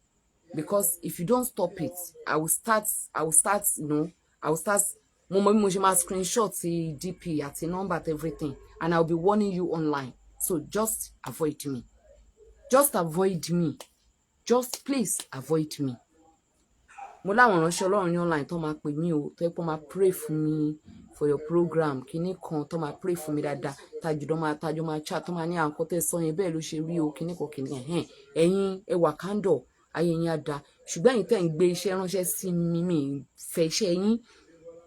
because if you don't stop it, I will start you know I will start. Mo mọ bí mo ṣe máa screenshot ti DP àti number àti everything, and I will be warning you online. So just avoid me, just avoid me, just please avoid me. Mo láwọn ìránṣẹ́ Ọlọ́run ní online tó máa pè mí o, tó yẹ pé máa pray fún mi for your program, kinní kan, tó máa pray fún mi dáadáa, tajùdọ́ máa tajọ́ máa chat, tó máa ní à ń kọ́ tẹ́ sọ yẹn, bẹ́ẹ̀ ló ṣe rí o, kinní kan kinní ẹ̀hẹ́n. Ẹ̀yin ẹ wà kándọ̀, ayé yín á da. Ṣùgbọ́n ẹ̀yin tẹ́ ń gbé iṣẹ́ ránṣẹ́ sí mi, mi ì fẹ́ iṣẹ́ yín,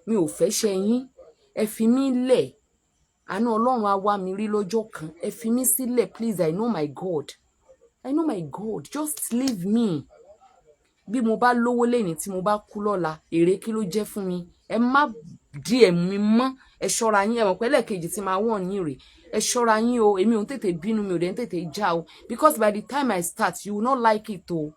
mi ò fẹ́ iṣẹ́ yín. Ẹ fi mí lẹ̀. Àánú Ọlọ́run á wá mi rí lọ́jọ́ kan. Ẹ fi mí sílẹ̀, please. I know my God, I know my God. Just leave me. Bí mo bá lówó lẹ́ni, tí mo bá kú lọ́la, èrè kí ló jẹ́ fún mi? Ẹ má DM mi mọ́. Ẹ ṣọ́ra yín. Ẹ mọ̀ pé lẹ́ẹ̀kejì tí máa wọ̀n yín rè. Ẹ ṣọ́ra yín o. Èmi ò ń tètè bínú, mi ò dẹ̀ ń tètè já o, because by the time I start, you will not like it o.